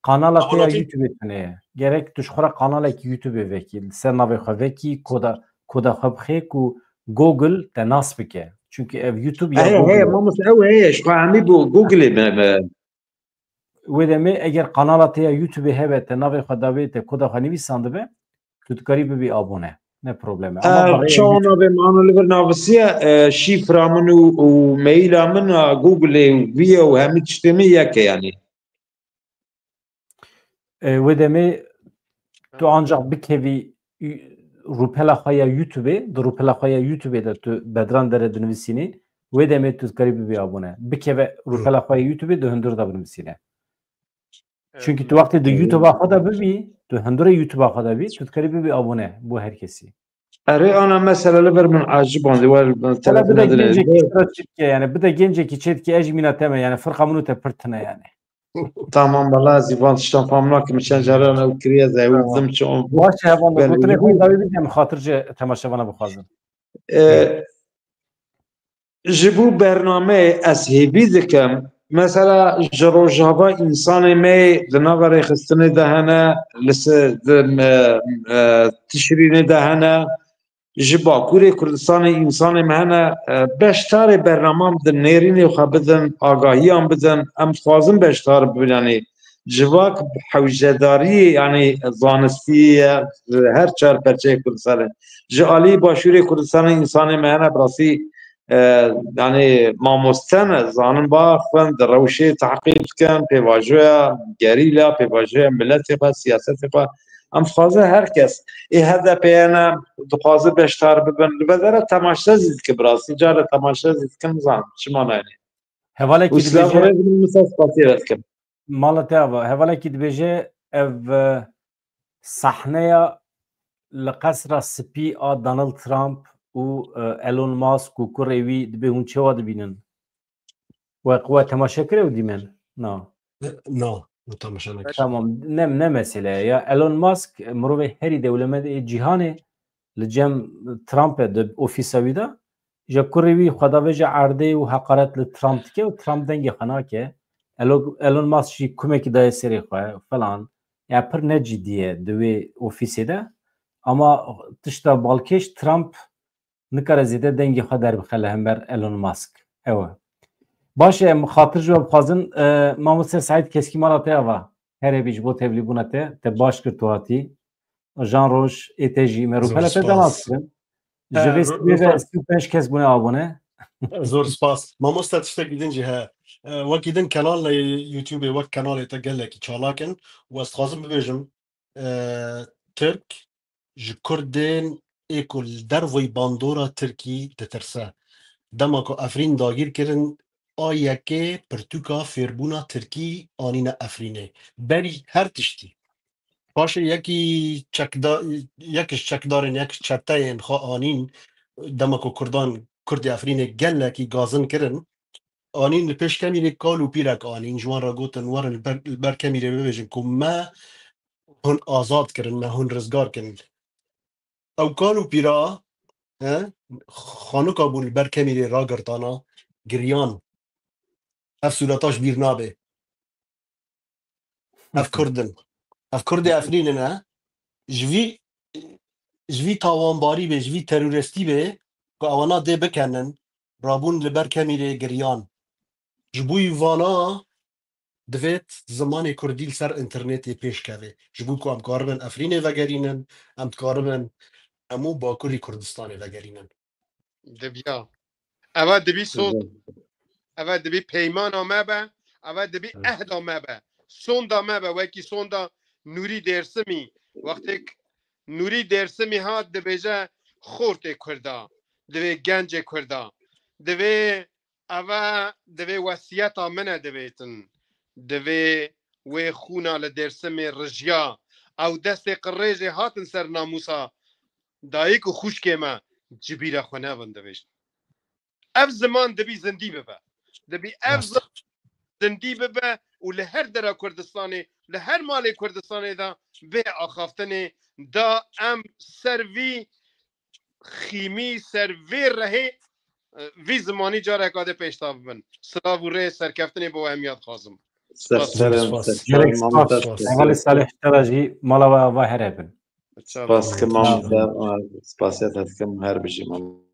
Kanala te ya Abonetî YouTube tune ye. Gerek tu ji xwe re kanalekî YouTube vekî. Li ser navê xwe vekî, koda, koda xwe bixê ku Google te nas bike. Çünkü ev YouTube ya Heye, Google heye, e. Mamoste, ew heye, ji xwe hemî bo Google-ê me, me. Wê demê eger kanala te ya YouTube hebe, te navê xwe dawê, te koda xwe nivîsandibe, tu dikarî bibî abone. Ne problem e. Ama Ev bi rêya çawa YouTube. navê min ana li vir navisiye, e, şîfra min û, û maila min a Google-ê û viye û hemî tiştê min yek e yanî. E, wê demê tu ancak bikevî yu-, rûpela xwe ya YouTube-ê, di rûpela xwe ya YouTube-ê de tu Bedran Dere dinivîsînî, wê demê tu dikarî bibî abone. Bikeve rûpela xwe ya YouTube-ê di hundir de binivîsîne. Çünkü tu wextê di YouTube-a xwe de bibî, tu hundirê YouTube-a xwe de bî, tu dikarî bibî abone bo her kesî. Erê, ana mesela li vir min ecibandî, wer Hele bide telefon edine. Gencekî çira çirke, yani bide gencekî çêdikî ez jî mîna te me, yani firqa min û te pir tune yani. Tamam, bela ez van tiştan fam nakim, çend caran ew kiriye ze, ew Tamam. dim çi on. Baş e, heval, Ben gotinê xwe dawî bidem, xatirce temaşevana bixwazin. E, Ji bo bernameyê ez hêvî dikim, mesela ji Rojava însanê me di nava rêxistinê de hene, li se-, di, e, e, Tişrînê de hene, ji Bakurê Kurdistanê însanê me hene, e, beşdarê bernamam di nêrînê xwe bidin, agahiyan bidin, em dixwazin beşdar bibin, yanî civak hewcedariyê, yanî zanistî ye, ji her çar perçeyê Kurdistanê. Ji alî Başûrê Kurdistanê însanê me hene, bi rastî, e, yanî mamoste ne, zanin baxwin, di rewşê teqîb dikin, pêvajoya gerîla, pêvajoya miletê xwe, siyasetê xwe. Em dixwazin her kes, ê H D P ne, dixwazin beşdar bibin. Li bedera temaşe zî dikin, bi rastî, care temaşe zî dikin, nizanim çima nayê. Hevalekî Û silav dibêje, rêz min, wisa spasiyê ve dikim. Mala te ava. Hevalekî dibêje, ev, e, sahneya li Qesra Spî a Donald Trump û, e, Elon Musk û kurê wî, dibê hûn çawa dibînin? We, we temaşe kiriye û dîmen? Na. Na, min temaşe nekir. Tamam, ne, ne mesele ye. Ya Elon Musk, mirovê herî dewlemendê cîhanê, li cem Trump e di ofîsa wî de. Ji kurê wî xwe davêje erdê û heqaret li Trump dike û Trump dengê xwe nake. Elo-, Elon Musk jî kumekî daye serê xwe falan. Ya pir ne cidî ye di wê ofîsê de. Ama tişta balkêş, Trump nikare zêde dengê xwe derbixe li hember Elon Musk. Ew e. Baş e, em xatir ji we bixwazin, e, Mamoste Seîd Keskî, mala te ava. Here bî ji bo tevlîbûna te. Te baş kir tu hatî. Jan Roj, ê te jî me rûpele te demas kirin. Ji vê stûdyoyê de sî û pênc kes bûne abone. Zor spas. Mamoste, tiştekî din jî he. E, wekî din kenal li YouTubeê, wek kenalê te gelekî çalak in. Û ez dixwazim bibêjim, e, Tirk ji Kurdên ê ku li derveyî bandora Tirkî ditirse. Dema ku Efrîn dagîr kirin, a yekê pirtûka fêrbûna Tirkî anîne Efrînê. Berî her tiştî. Paşê yekî çekda-, yek ji çekdarên, yek ji çeteyên xwe anîn, dema ku Kurdan, Kurdê Efrînê gelekî gazin kirin, anîn li pêş kemîrê kal û pîrek anîn, ji wan re gotin, werin li ber, li ber kemîrê bibêjin ku me hûn azad kirin, me hûn rizgar kirin. Ew kal û pîra, he, xanika bûn li ber kemîrê ragirtana, giriyan. Ev sûreta ji bîr nabe. Ev Kurd in. Ev Kurdê Efrîn in, he. Ji vî, ji vî tawanbarî bê, ji vî teroristî bê, ku ewana dê bikenin, rabûn li ber kemîrê giriyan. Ji bo vana divêt zimanê Kurdî li ser înternetê pêş keve. Ji bo ku em karibin Efrînê vegerînin, em dikaribin hemû Bakurî Kurdistanê vegerînin. Dibiya. Eva dibî sond. Eva dibî peymana me be. Eva dibî ehda me be. Sonda me be. Wekî sonda Nûrî Dêrsimî. Wextêk Nûrî Dêrsimî hat dibêje xortê Kurda. Divê gencê Kurda. Divê eva, divê wesiyeta min e divêtin. Divê wê xûna li Dêrsimê rijiya. Ew destê qirêjê hatin ser namûsa dayik û xwişkê me, ji bîra xwe nebin, dibêjin. Ev ziman dibî zindî bibe. Dibî ev Rast. ziman zindî bibe û li her dera Kurdistanê, li her malê Kurdistanê de bê axaftinê, da em ser vî xîmî, ser vê rehê, e, vî zimanî careka de pêşta bibin. Silav û rê serkeftinê bo em ya dixwazim. Ser Spas. serem, Spas. ser Gerek serem, spas. mamoste. Hevalê Salih, te re jî mala we ava here bin. Spas kim, mamoste. Spasiya te dikim, her bijî, mamoste.